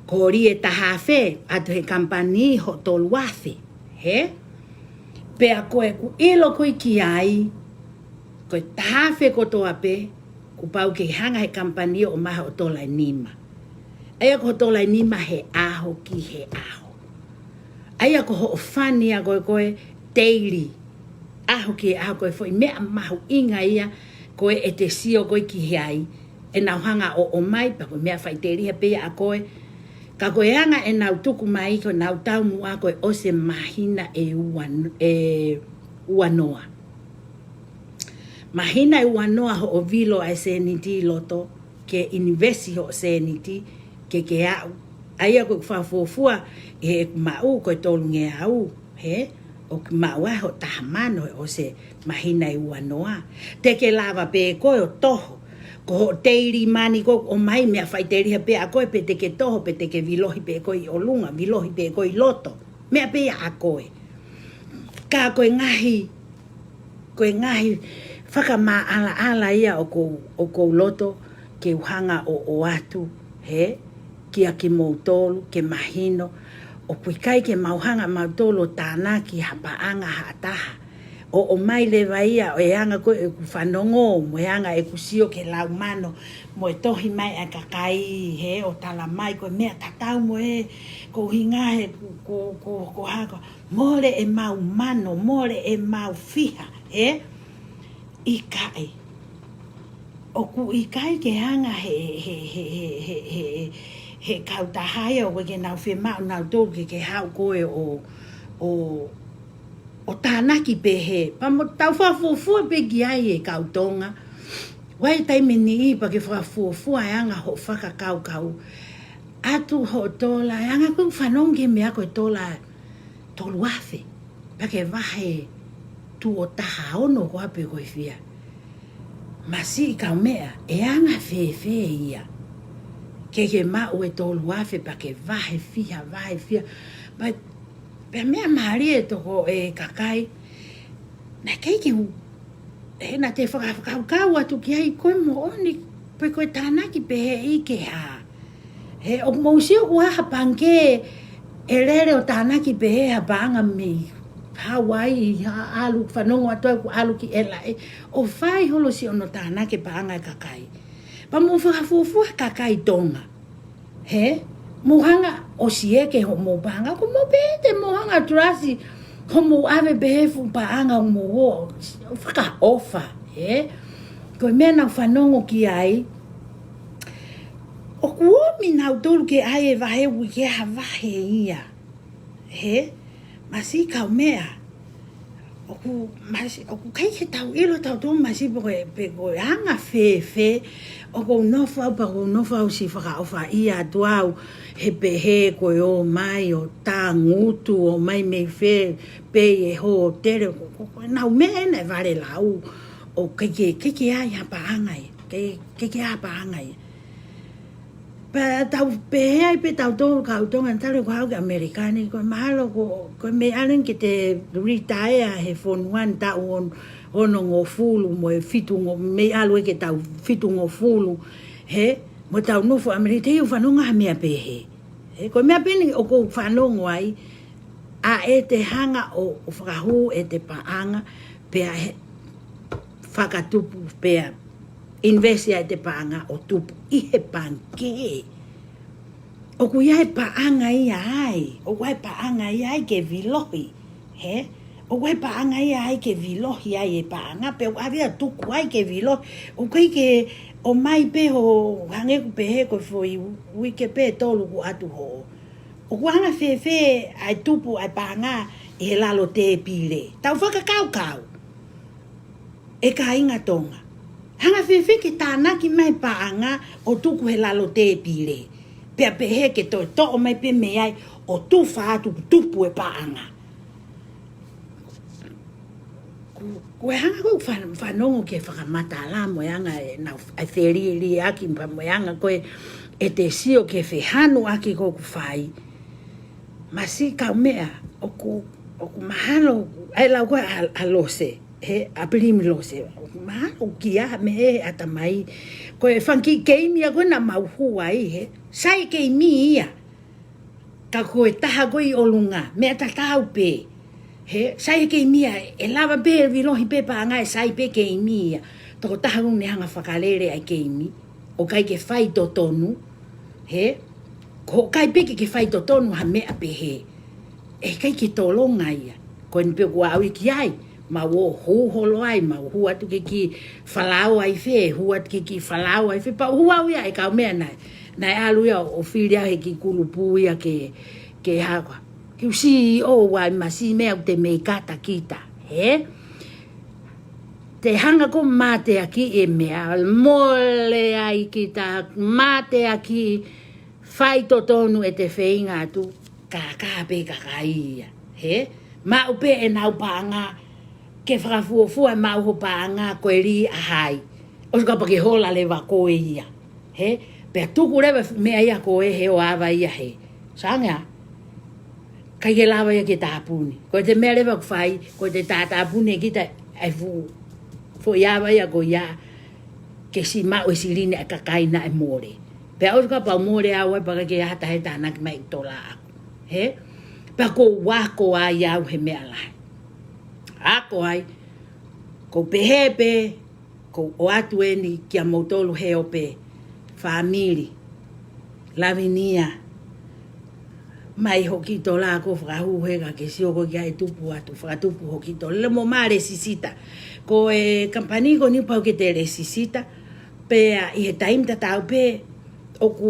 Ko hoʻo lī ʻe taha afe, ʻatu he kamupani hoʻo tolu afe. Hē? Pea ko ʻeku ʻilo ko ē ki ai, ko e taha afe kotoa pē, kuo pau ke hanga he kamupani ʻo ʻomai hoʻo tola ʻe nima. ʻA ia ko hoʻo tola ʻe nima he ʻaho ki he ʻaho. ʻA ia ko hoʻo fund ʻa koe ko e daily. ʻAho ki he ʻaho ko e foʻi meʻa mahuʻinga ia ko ē ʻe te sio ko ē ki ai. ʻEnau hanga ʻo ʻomai pea ko e meʻa faʻiteliha pē ia ʻa koe. Ka ko e anga ʻenau tuku mai ko ʻenau taumuʻa ko e ʻosi e māhina ʻe ua, ʻe ua noa. Māhina ʻe ua noa hoʻo vilo ʻa e sēniti ʻi loto, ke invest hoʻo sēniti, ke ke aʻu. ʻA ia ko ʻeku fakafuofua, ʻi heʻeku maʻu ko e tolungeau, hē, ʻoku maʻu ai hoʻo taha mano he ʻosi e māhina ʻe ua noa. Te ke lava pē koe ʻo toho. Ko hoʻo daily money ko ē ʻoku ʻomai meʻa faʻiteliha pē ʻa koe pe te ke toho, pe te ke vilohi pē koe ʻi ʻolunga, vilohi pē koe ʻi loto. Meʻa pē ia ʻa koe. Ka ko e ngaahi, ko e ngaahi fakamaʻalaʻala ia ʻoku ou, ʻoku ou loto ke u hanga ʻo, ʻoatu, hē, kia kimoutolu, ke mahino, ʻoku ʻikai ke mau hanga mautolu ʻo tānaki ha paʻanga ha taha. ʻO, ʻomai leva ia, ʻo e anga ko ē ʻeku fanongo, mo e anga ʻeku sio ki he lau mano, mo e tohi mai ʻa e kakai, hē, ʻo tala mai, ko e meʻa tatau mo e, ko e ʻuhinga he, ko, ko, ko, ko hā ko, mole ʻemau mano, mole ʻemau fiha, hē? ʻIkai. ʻoku ʻikai ke hanga he, he, he kautaha ia ʻoku ʻikai ke nau fiemaʻu nautolu ke, ke haʻu ko ē ʻo, ʻo, ʻo tānaki pehē. Pea mo tau fakafuofua pē ki ai e kau Tonga. ʻOku ʻi ai e taimi ʻe niʻihi pea ke fakafuofua e anga hoʻo fakakaukau. ʻAtu hoʻo tola, e anga ko ē ʻoku fanongo ki he meʻa ko e tola tolu afe. Pea ke vahe tuʻo taha ono ko ā pe ko e fiha. Masiʻi kaumeʻa, ʻe anga fēfē ia? Ke ke maʻu e tolu afe pea ke vahe fiha, vahe fiha. Pea, pea meʻa mālie e toko e kakai. Naʻe ʻikai ke u, he naʻa te fakakaukau atu ki ai ko e moʻoni, pe ko e tānaki pehē ʻi he hā. He ʻoku mou sio ʻoku ʻi ai ha pangikē ʻe lele ʻo tānaki pehē ha paʻanga mei Hauaiʻi, ha ʻalu fanongo atu ai ʻoku ʻalu ki ʻEla ē, ʻo fai holo siʻono tānaki paʻanga e kakai. Pea mou fakafuofua kakai Tonga. He, mou hanga ʻo siʻi eke hoʻomou paʻanga, ko mou pē te mou hanga trust hoʻomou ʻave pehē fuʻu paʻanga ʻo mou ō, fakaʻofa, he. Ko e meʻa naʻa ku fanongo ki ai, ʻoku ō mai nautolu ke ʻai e vahe ʻoku ʻikai ha vahe ia. He, masiʻi kaumeʻa. ʻOku, masiʻi, ʻoku ʻikai ke tau ʻilo tautolu masiʻi pe ko e, pe ko e anga fēfē, ʻoku ou nofo au pea ʻoku ou nofo au siʻi fakaʻofaʻia atu au, he pehē ko e ō mai ʻo tangutu ʻo mai mei fē, pē ʻi he hōtele, ko, ko, ko ʻenau meʻa ē naʻe vale lau, ʻoku ʻikai ke, ʻikai ke ʻi ai ha paʻanga ia, ʻikai, ʻikai ke ʻi ai ha paʻanga ia. Pea tau pehē ai pē tautolu kau Tonga, talu ko haʻu ki ʻAmelika ni, ko e mahalo ko, ko e meʻa eni ke te retire he fonua ni taʻu on-, onongofulu mo e fitungo-, mei ʻalu ē ki he taʻu fitungofulu, he, mo tau nofo ʻAmelika, te u fanongo ha meʻa pehē. He, ko e meʻa pē eni ʻoku ou fanongo ai, ʻa ʻete hanga ʻo, ʻo fakahū ʻete paʻanga, pea he, fakatupu pea invest ʻa ʻete paʻanga ʻo tupu ʻi he pangikē. ʻOku ʻi ai e paʻanga ia ai, ʻoku ʻi ai e paʻanga ia ai ke vilohi, he? ʻOku ʻi ai e paʻanga ia ai ke vilohi ai e paʻanga, pea ʻoku ʻave ʻo tuku ai ke vilohi. ʻOku ʻikai ke ō mai pē hoʻo hangē ʻoku pehē ko e foʻi uike pē tolu kuo ʻatu hoʻo. ʻOku anga fēfē ʻa e tupu ʻa e paʻanga ʻi he lalo tēpile? Tau fakakaukau. ʻE kāinga Tonga. Hanga fēfē ke tānaki mai paʻanga ʻo tuku he lalo tēpile. Pea pehē ke toe toʻo mai pē mei ai ʻo tufa atu tupu e paʻanga. Ko, ko e hanga ko ē fan-, fanongo ki he fakamatala mo e anga ʻenau, ʻa e feliliʻaki pea mo e anga ko ē ʻete sio ki he fehanuʻaki ko ē ʻoku fai. Masiʻi kaumeʻa, ʻoku, ʻoku mahalo, ʻa e lau ko ē ʻa, ʻa Lose, he, ʻa Pilimi Lose, ʻoku mahalo kia mei he ʻatamai, ko e fanga kiʻi keimi ia ko ē naʻa mau hū ai, he, sai keimi ia, ka ko e taha ko ē ʻi ʻolunga, meʻa tatau pē, he, sai keimi ia, ʻe lava pē, vilohi pē paʻanga, ʻe sai pē keimi ia, tokotaha ʻoku ne hanga fakalele ʻa e keimi, ʻoku ʻikai ke faitotonu, he, ko hoʻo kai pē ke, ke faitotonu ha meʻa pehē. ʻE ʻikai ke tolonga ia. Ko eni pē ʻoku ou ʻi ai, mau ō hū holo ai, mau hū atu ki he kiʻi falaoa ʻi fē, hū atu ki he kiʻi falaoa ʻi fē, pea u hū au ia ʻi he kaumeʻa naʻe. Naʻe ʻalu ia ʻo fili au he kiʻi kulupu ia ke, ke hako. Ke u sio ʻo ʻai masiʻi meʻa ʻoku te mei kata kita, he? Te hanga ko ē ʻo mateakiʻi e meʻa, mole ai kita, mateakiʻi, faitotonu ʻete feinga atu, kākā pē kakai ia, he? Maʻu pē ʻenau paʻanga, ke fakafuofua ʻe maʻu ho paʻanga ko e lī ʻa hai. ʻOsi kapau ke hola leva koe ia, he? Pea tuku leva meʻa ia ko ē he ʻo ava ia he. Sangea, ʻikai ke lava ia ke tāpuni. Ko ʻete meʻa leva ʻoku fai, ko ʻete tātāpuni ʻe kita ʻa e fuʻu, foʻi ava ia ko ia, ke siʻi maʻu e silini ʻa e kakai naʻe mole. Pea ʻosi kapau mole au ai pea ʻikai ke ʻi ai ha taha ʻe tānaki mai ʻeku tola ʻaʻaku. He? Pea ʻoku ou ako ai au he meʻa lahi. Ako ai, ʻoku ou pehē pē, ʻoku ou ʻoatu eni kia moutolu he ope, fāmili, Lavinia, mai hoʻo kiʻi tola ko ē fakahū he ka ke sio ko ē ki ai tupu atu, fakatupu hoʻo kiʻi tola. Lele mo mā lēsisita. Ko e kamupani ko eni pau ke te lēsisita, Pea ʻi he taimi tatau pē, ʻoku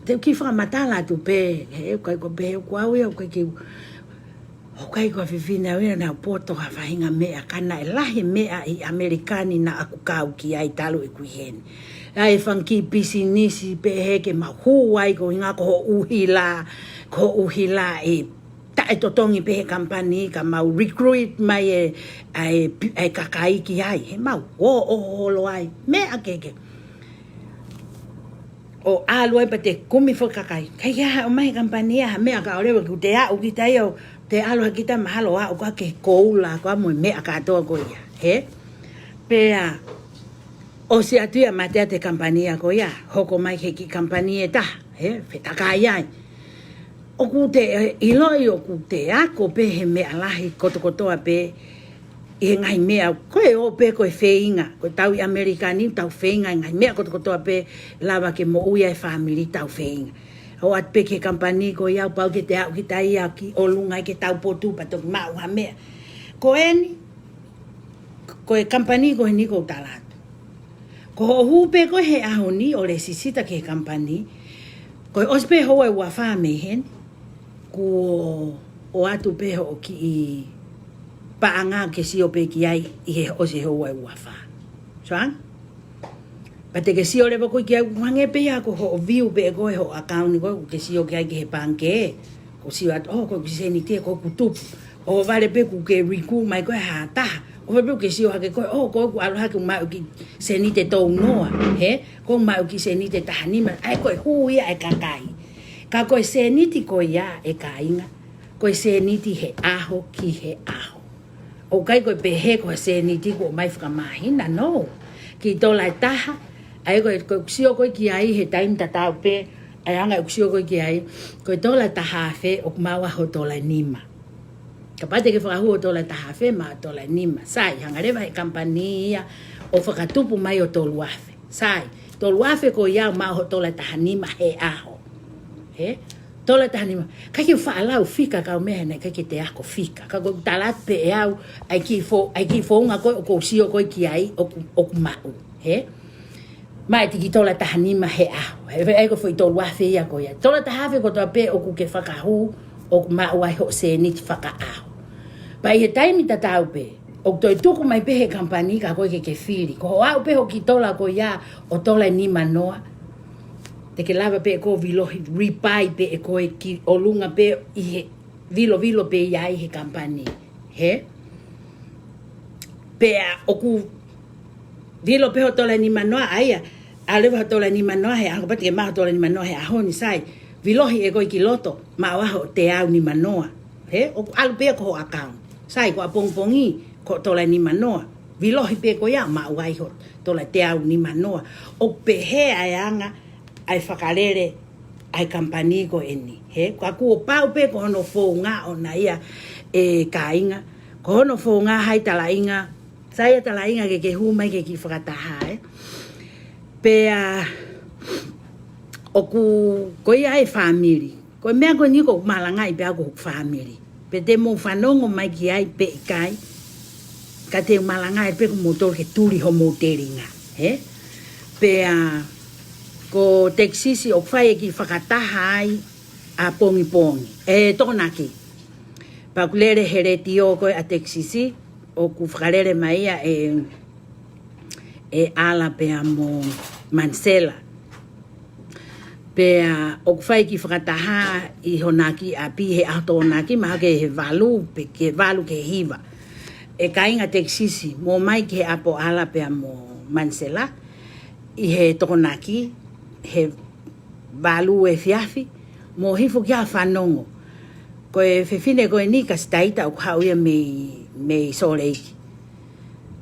te u kiʻi fakamatala atu pē, he ʻoku ʻikai ko pē, ʻoku ʻikai au ia, ʻoku ʻikai ke u, ʻoku ʻikai ko ha fefine au ia naʻa ku poto ha faʻahinga meʻa, ka naʻe lahi meʻa ʻi ʻAmelika ni naʻa ku kau ki ai talu ʻeku ʻi heni. ʻA e fanga kiʻi pisinisi pē he ke mau hū ai, ko e ʻuhinga ko hoʻo ʻuhila, ko hoʻo ʻuhila ʻe taʻetotongi pē he kamupani ka mau recruit mai e, ʻa e pi-, ʻa e kakai ki ai, he mau ō ʻo holo ai, meʻa kehekehe. ʻO ʻalu ai pea te kumi foki kakai. ʻIkai ke ʻomai he kamupani ia ha meʻa ka ʻoua leva kuo te aʻu kita ia ʻo te ʻalu hake kita mahalo ʻo aʻu koā ki he koula koā mo e meʻa kātoa ko ia. He? Pea ʻosi atu ia mate atu e kamupani ia ko ia, hoko mai ki he kiʻi kamupani ʻe taha, he? Fetakai ai. ʻOku te, ʻiloʻi ʻoku te ako pē he meʻa lahi kotokotoa pē ʻi he ngaahi meʻa, ko e ō pē ko e feinga, ko e tau ʻi ʻAmelika ni, tau feinga ʻi he ngaahi meʻa kotokotoa pē lava ke moʻui ai e fāmili, tau feinga. ʻO ʻoatu pē ki he kamupani ko ia, pau ke te aʻu kita ia ki ʻolunga ai ke tau potu pea toki maʻu ha meʻa. Ko eni, ko e kamupani ko eni ʻoku ou tala atu. Ko hoʻo hū pē ko ē he ʻaho ni ʻo lēsisita ki he kamupani, ko e ʻosi pē houa ʻe ua fā mei heni, kuo ʻoatu pē hoʻo kiʻi paʻanga ke sio pē ki ai ʻi he ʻosi houa ʻe ua fā. Soang? Pea te ke sio leva koe ki ai, ʻoku hangē pē ia ko hoʻo view pē ʻe koe hoʻo account ko ē, ʻoku ke sio ki ai ki he pangikē. Ko e sio atu, ʻō, ko ʻeku sēniti ē, ko ʻeku tupu. ʻO vale pē kuo ke recruit mai koe ha taha. ʻO vale pē kuo ke sio hake koe, ʻō, ko ʻeku ʻalu hake ʻoku maʻu e kiʻi sēniti ʻe tolu noa, he? Ko ʻeku maʻu e kiʻi sēniti ʻe taha nima. ʻA ia ko e hū ia ʻa e kakai. Ka ko e sēniti ko ia ʻe kāinga, ko e sēniti he ʻaho ki he ʻaho. ʻOku ʻikai ko e pehē ko e sēniti kuo ʻomai fakamāhina, no. Kiʻi tola ʻe taha, ʻa ia ko e, ko ʻeku sio ko ē ki ai he taimi tatau pē, ʻa e anga ʻeku sio ko ē ki ai, ko e tola ʻe taha afe ʻoku maʻu ai hoʻo tola ʻe nima. Kapau te ke fakahū hoʻo tola ʻe taha afe, maʻu tola ʻe nima. Sai, hanga leva he kamupani ia ʻo fakatupu mai ʻo tolu afe. Sai, tolu afe ko ia ʻoku maʻu hoʻo tola ʻe taha nima he ʻaho. He? Tola ʻe taha nima. ʻIkai ke faʻa lau fika kau meʻa he naʻe ʻikai ke te ako fika. Ka ko ʻeku tala atu pē ʻe au, ʻa e kiʻi fo-, ʻa e kiʻi founga ko ē ʻoku ou sio ko ē ki ai ʻoku, ʻoku maʻu. He? Maʻu e kiʻi tola ʻe taha nima he ʻaho. He, he, ʻa ia ko e foʻi tolu afe ia ko ia. Tola ʻe taha afe kotoa pē ʻoku ke fakahū ʻoku maʻu ai hoʻo sēniti fakaʻaho. Pea ʻi he taimi tatau pē, ʻoku toe tuku mai pē he kamupani ka ko ē ke ke fili. Ko hoʻo aʻu pē hoʻo kiʻi tola ko ia ʻo tola ʻe nima noa, te ke lava pē ʻe koe ʻo vilohi, rebuy pē ʻe koe ki ʻolunga pē ʻi he vilovilo pē ia ʻi he kamupani. He? Pea ʻoku vilo pē hoʻo tola ʻe nima noa, ʻa ia, ʻalu leva hoʻo tola ʻe nima noa he ʻaho, pea te ke maʻu hoʻo tola ʻe nima noa he ʻaho ni, sai. Vilohi ʻe koe ki loto, maʻu ai hoʻo teau nima noa. He? ʻOku ʻalu pē ia ko hoʻo account. Sai, ko ʻapongipongi, ko hoʻo tola ʻe nima noa. Vilohi pē ko ia, maʻu ai hoʻo tola ʻe teau nima noa. ʻOku pehē ʻa e anga ʻa e fakalele ʻa e kamupani ko eni. He, ka kuo pau pē ko hono founga ʻona ia ʻe kāinga. Ko hono founga hai talaʻinga, sai ʻa e talaʻinga ke ke hū mai ke kiʻi fakataha, ē. Pea ʻoku, ko ia ʻa e fāmili. Ko e meʻa ko eni ʻoku ou malangaʻi pē au ko hoku fāmili. Pe te mou fanongo mai ki ai pe ʻikai, ka te u malangaʻi pē kimoutolu ke tuli homou telinga, he? Pea ko Texas ʻoku fai e kiʻi fakataha ai ʻapongipongi, ʻe Tokonaki. Pea ʻoku lele he letiō ko ē ʻa Texas, ʻoku fakalele mai ia ʻe, ʻe ʻAla pea mo Manisela. Pea ʻoku fai e kiʻi fakataha ʻi hona kiʻi ʻapi he ʻaho Tokonaki, mahalo ko e valu, pe ko e valu ki he hiva. ʻE kāinga Texas, mou ō mai ki he ʻapi ʻo ʻAla pea mo Manisela, ʻi he Tokonaki, he valu efiafi, mou hifo ki ai ʻo fanongo. Ko e fefine ko eni Kasitaita ʻoku haʻu ia mei, mei Sōleki.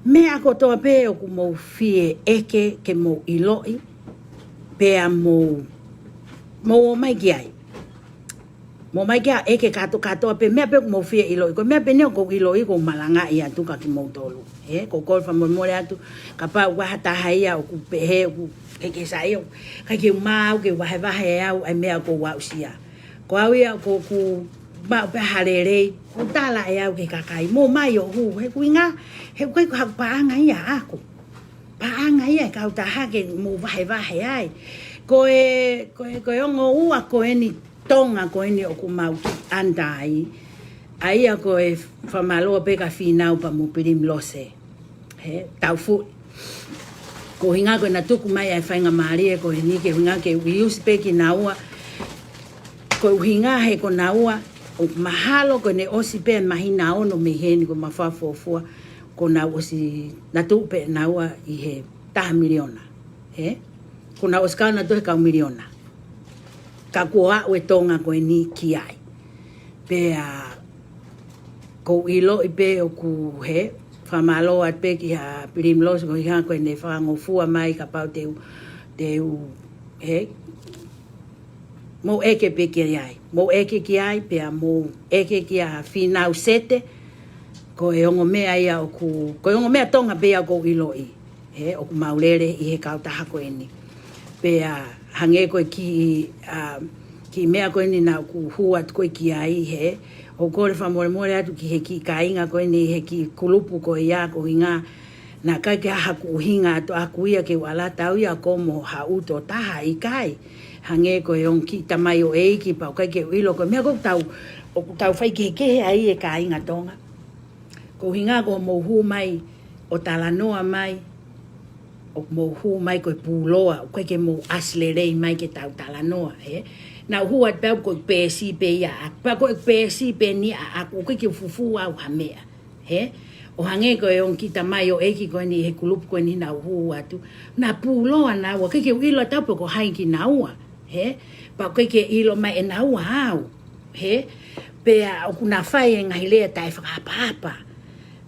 Meʻa kotoa pē ʻoku mou fie ʻeke ke mou ʻiloʻi, pea mou, mou ō mai ki ai. Mou ō mai ki ai ʻeke kāto-, kātoa pē, meʻa pē ʻoku mou fie ʻiloʻi. Ko e meʻa pē eni ʻoku ou ʻiloʻi ʻoku ou malangaʻi atu kia kimoutolu. He, ʻoku ou kole fakamolemole atu, kapau ʻoku ʻi ai ha taha ia ʻoku pehē ʻoku ʻikai ke saiʻia, ʻikai ke u maʻu ke vahevahe ʻe au ʻa e meʻa ʻoku ou aʻusia. Ko au ia ʻoku, ʻoku ou maʻu pē ha lelei, ʻoku ou tala ʻe au ki he kakai, mou ō mai ʻo hū, he ʻoku ʻuhinga, he ʻoku ʻikai ko haku paʻanga ia ʻaʻaku. paʻanga ia e kautaha ke mou vahevahe ai. Ko e, ko e, ko e ongo ua ko eni Tonga ko eni ʻoku mau kiʻi under ai. ʻA ia ko e fakamālō pē kia Fīnau pea mo Pilimilose. He, tau fuʻu. Ko e ʻuhinga ko ʻena tuku mai ʻa e faingamālie ko eni ke ʻuhinga ke u use pē kinaua. Ko e ʻuhinga he ko naua, ʻoku mahalo ko ʻene ʻosi pē māhina ono mei heni ko e mafafuofua, ko nau ʻosi na tuʻu pē naua ʻi he taha miliona. He? Ko nau ʻosi kau na tuʻu he kau miliona. Ka kuo aʻu e Tonga ko eni ki ai. Pea ʻoku ou ʻiloʻi pē ʻoku he, fakamālō atu pē kia Pilimilose ko e ʻuhinga ko ʻene fakangofua mai kapau te u, te u, he, mou ʻeke pē ki ai. Mou ʻeke ki ai, pea mou ʻeke kia Fīnau Sete, ko e ongo meʻa ia ʻoku, ko e ongo meʻa Tonga pē ia ʻoku ou ʻiloʻi. He, ʻoku mau lele ʻi he kautaha ko eni. Pea hangē ko e kiʻi, ʻa, kiʻi meʻa ko eni naʻá ku hū atu ko ē ki ai, he, ʻoku ou kole fakamolemole atu ki he kiʻi kāinga ko eni, he kiʻi kulupu ko ia ko e ʻuhinga, naʻe ʻikai ke ʻi ai haʻaku ʻuhinga ʻaʻaku ia ke u ʻalu atu au ia ʻo kau mo haʻu ʻo taha, ʻikai. Hangē ko e ongo kiʻi tamaioʻeiki pea ʻoku ʻikai ke u ʻilo ko e meʻa ʻoku tau, ʻoku tau faikehekehe ai e kāinga Tonga. Ko e ʻuhinga ko hoʻomou hū mai ʻo talanoa mai, ʻoku mou hū mai ko e pūloa, ʻoku ʻikai ke mou ʻasi lelei mai ke tau talanoa, he? Naʻá ku hū atu pē au ko e peesi pē ia ʻaʻaku, pea ko e peesi pē eni ʻaʻaku, ʻoku ʻikai ke u fufū au ha meʻa, he? ʻO hangē ko e ongo kiʻi tamaioʻeiki ko eni he kulupu ko eni naʻá ku hū atu. Naʻe pūloa naua, ʻikai ke u ʻilo atu au pe ko hai kinaua, he? Pea ʻoku ʻikai ke ʻilo mai ʻe naua au, he? Pea ʻoku na fai e ngaahi lea taʻefakaʻapaʻapa.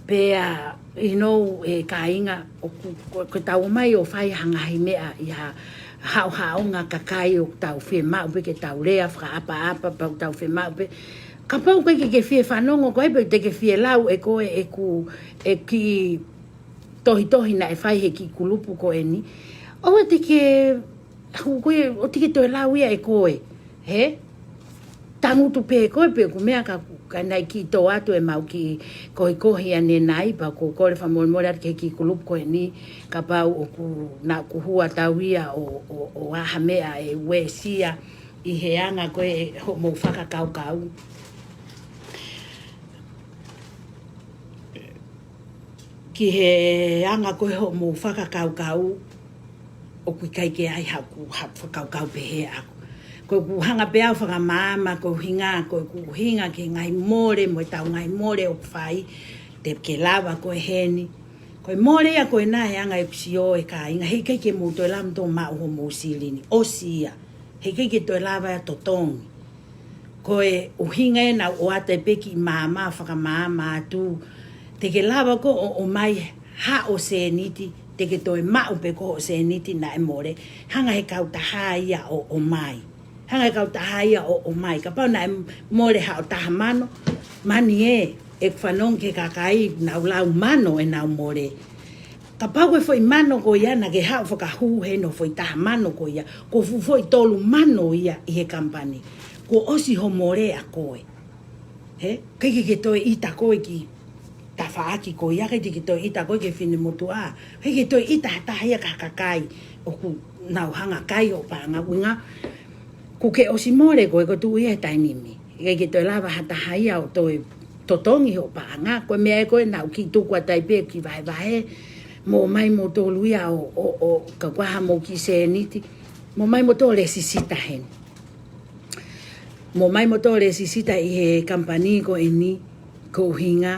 Pea, you know, e kāinga, ʻoku, ko, ko ʻetau ō mai ʻo fai ha ngaahi meʻa ʻi ha haʻohaʻonga kakai ʻoku tau fiemaʻu pē ke tau lea fakaʻapaʻapa, pea ʻoku tau fiemaʻu pē. Kapau ʻoku ʻikai ke ke fie fanongo koe pe te ke fie lau ʻe koe ʻeku, e kiʻi tohitohi naʻe fai he kiʻi kulupu ko eni, ʻoua te ke, hu, ko e, ʻoua te ke toe lau ia ʻe koe, he? Tangutu pē koe pē ʻoku meʻa ka, ka naʻe kiʻi tō atu ʻemau kiʻi kohikohi ʻanenai, pea ʻoku ou kole fakamolemole atu ki he kiʻi kulupu ko eni, kapau ʻoku, naʻá ku hū atu au ia ʻo, ʻo, ʻo ʻai ha meʻa ʻe uesia ʻi he anga ko ē hoʻomou fakakaukau. Ki he anga ko ē hoʻomou fakakaukau, ʻoku ʻikai ke ʻi ai haʻaku, haʻaku fakakaukau pehē ʻaʻaku. Ko ʻeku hanga pē au ʻo fakamaama, ko e ʻuhinga, ko ʻeku ʻuhinga ki he ngaahi mole, mo ʻetau ngaahi mole ʻoku fai, te ke lava ko ē heni. Ko e mole ia ko ena he anga ʻeku sio e kāinga, heʻikai ke mou toe lava mou toe maʻu hoʻomou silini. ʻOsi ia. Heʻikai ke toe lava ia ʻo totongi. Ko e ʻuhinga ē naʻá ku ʻoatu pē kiʻi maama, fakamaama atu. Te ke lava ko ē ʻo, ʻomai haʻo sēniti, te ke toe maʻu pē ko ē hoʻo sēniti naʻe mole. Hanga he kautaha ia ʻo, ʻomai. Hanga he kautaha ia ʻo, ʻomai. Kapau naʻe mole haʻo taha mano, mani ē, ʻeku fanongo ki he kakai, nau lau mano ʻenau mole. Kapau ko e foʻi mano ko ia, naʻá ke haʻu ʻo fakahū heni hoʻo foʻi taha mano ko ia, ko e fuʻu foʻi tolu mano ia ʻi he kamupani. Kuo ʻosi hoʻo mole ʻa koe. He, ʻikai ke ke toe ʻita koe ki he tafaʻaki ko ia, ʻikai ke ke toe ʻita koe ki he finemotuʻa. ʻIkai ke toe ʻita ha taha ia ki ha kakai ʻoku nau hanga ʻo kai hoʻo paʻanga, ʻuhinga kuo ke ʻosi mole koe, ko e tuʻu ia he taimi ni. ʻIkai ke toe lava ha taha ia ʻo toe totongi hoʻo paʻanga. Ko e meʻa ē ko ē naʻá ku kiʻi tuku atu ai pē kiʻi vahevahe, mou ō mai moutolu ia ʻo, ʻo, ʻo, ka ʻoku ʻi ai haʻamou kiʻi sēniti, mou ō mai moutolu ʻo lēsisita heni. Mou ō mai moutolu ʻo lēsisita ʻi he kamupani ko eni, ko e ʻuhinga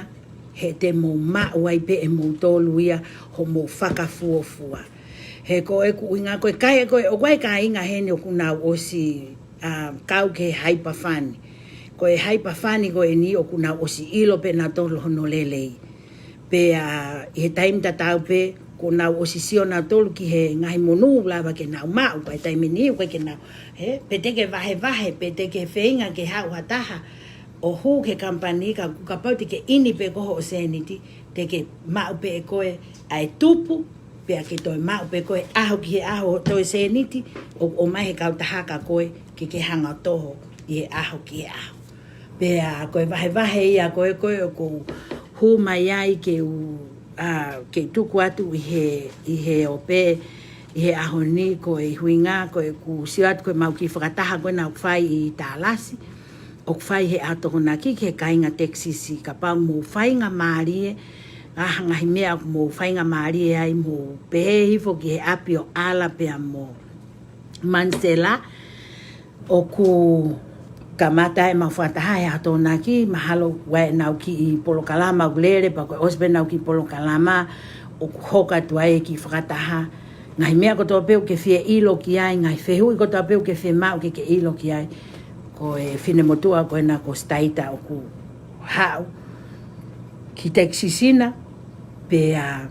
he te mou maʻu ai pē ʻe moutolu ia hoʻomou fakafuofua. He ko ʻeku ʻuhinga ko e kai, ko e, ʻoku ʻi ai e kāinga heni ʻoku nau ʻosi, ʻa, kau ki he Hyperfund. Ko e Hyperfund ko eni ʻoku nau ʻosi ʻilo pē nautolu hono lelei. Pea ʻi he taimi tatau pē, kuo nau ʻosi sio nautolu ki he ngaahi monū ʻoku lava ke nau maʻu, pea ʻi he taimi ni, ʻoku ʻikai ke nau, he, pe te ke vahevahe, pe te ke feinga ke haʻu ha taha ʻo hū ki he kamupani ka, kapau te ke ʻini pē ko ē hoʻo sēniti, te ke maʻu pē ʻe koe ʻa e tupu, pea ke toe maʻu pē koe ʻaho ki he ʻaho hoʻo toe sēniti, ʻo, ʻomai he kautaha kia koe, ke ke hanga ʻo toho ʻi he ʻaho ki he ʻaho. Pea ko e vahevahe ia ko ē ko ē ʻoku ou hū mai ai ke u ʻa, ke tuku atu ʻi he, ʻi he ope, ʻi he ʻaho ni ko e ʻuhinga, ko ʻeku sio atu ko ʻemau kiʻi fakataha ko ena ʻoku fai ʻi Tālasi, ʻoku fai he ʻaho Tokonaki ki he kāinga Texas, kapau mou faingamālie, ʻa e ngaahi meʻa ʻoku mou faingamālie ai mou pehē hifo ki he ʻapi ʻo ʻAla pea mo Manisela, ʻoku kamata ʻemau fakataha he ʻaho Tokonaki, mahalo ʻoku ʻi ai ʻenau kiʻi polokalama ʻoku lele, pea ko e ʻosi pē ʻenau kiʻi polokalama, ʻoku hoko atu ai e kiʻi fakataha. Ngaahi meʻa kotoa pē ʻoku ke fie ʻilo ki ai, ngaahi fehuʻi kotoa pē ʻoku ke fie maʻu ke ke ʻilo ki ai. Ko e finemotuʻa ko ena ko Staita ʻoku haʻu ki Texas ena, pea,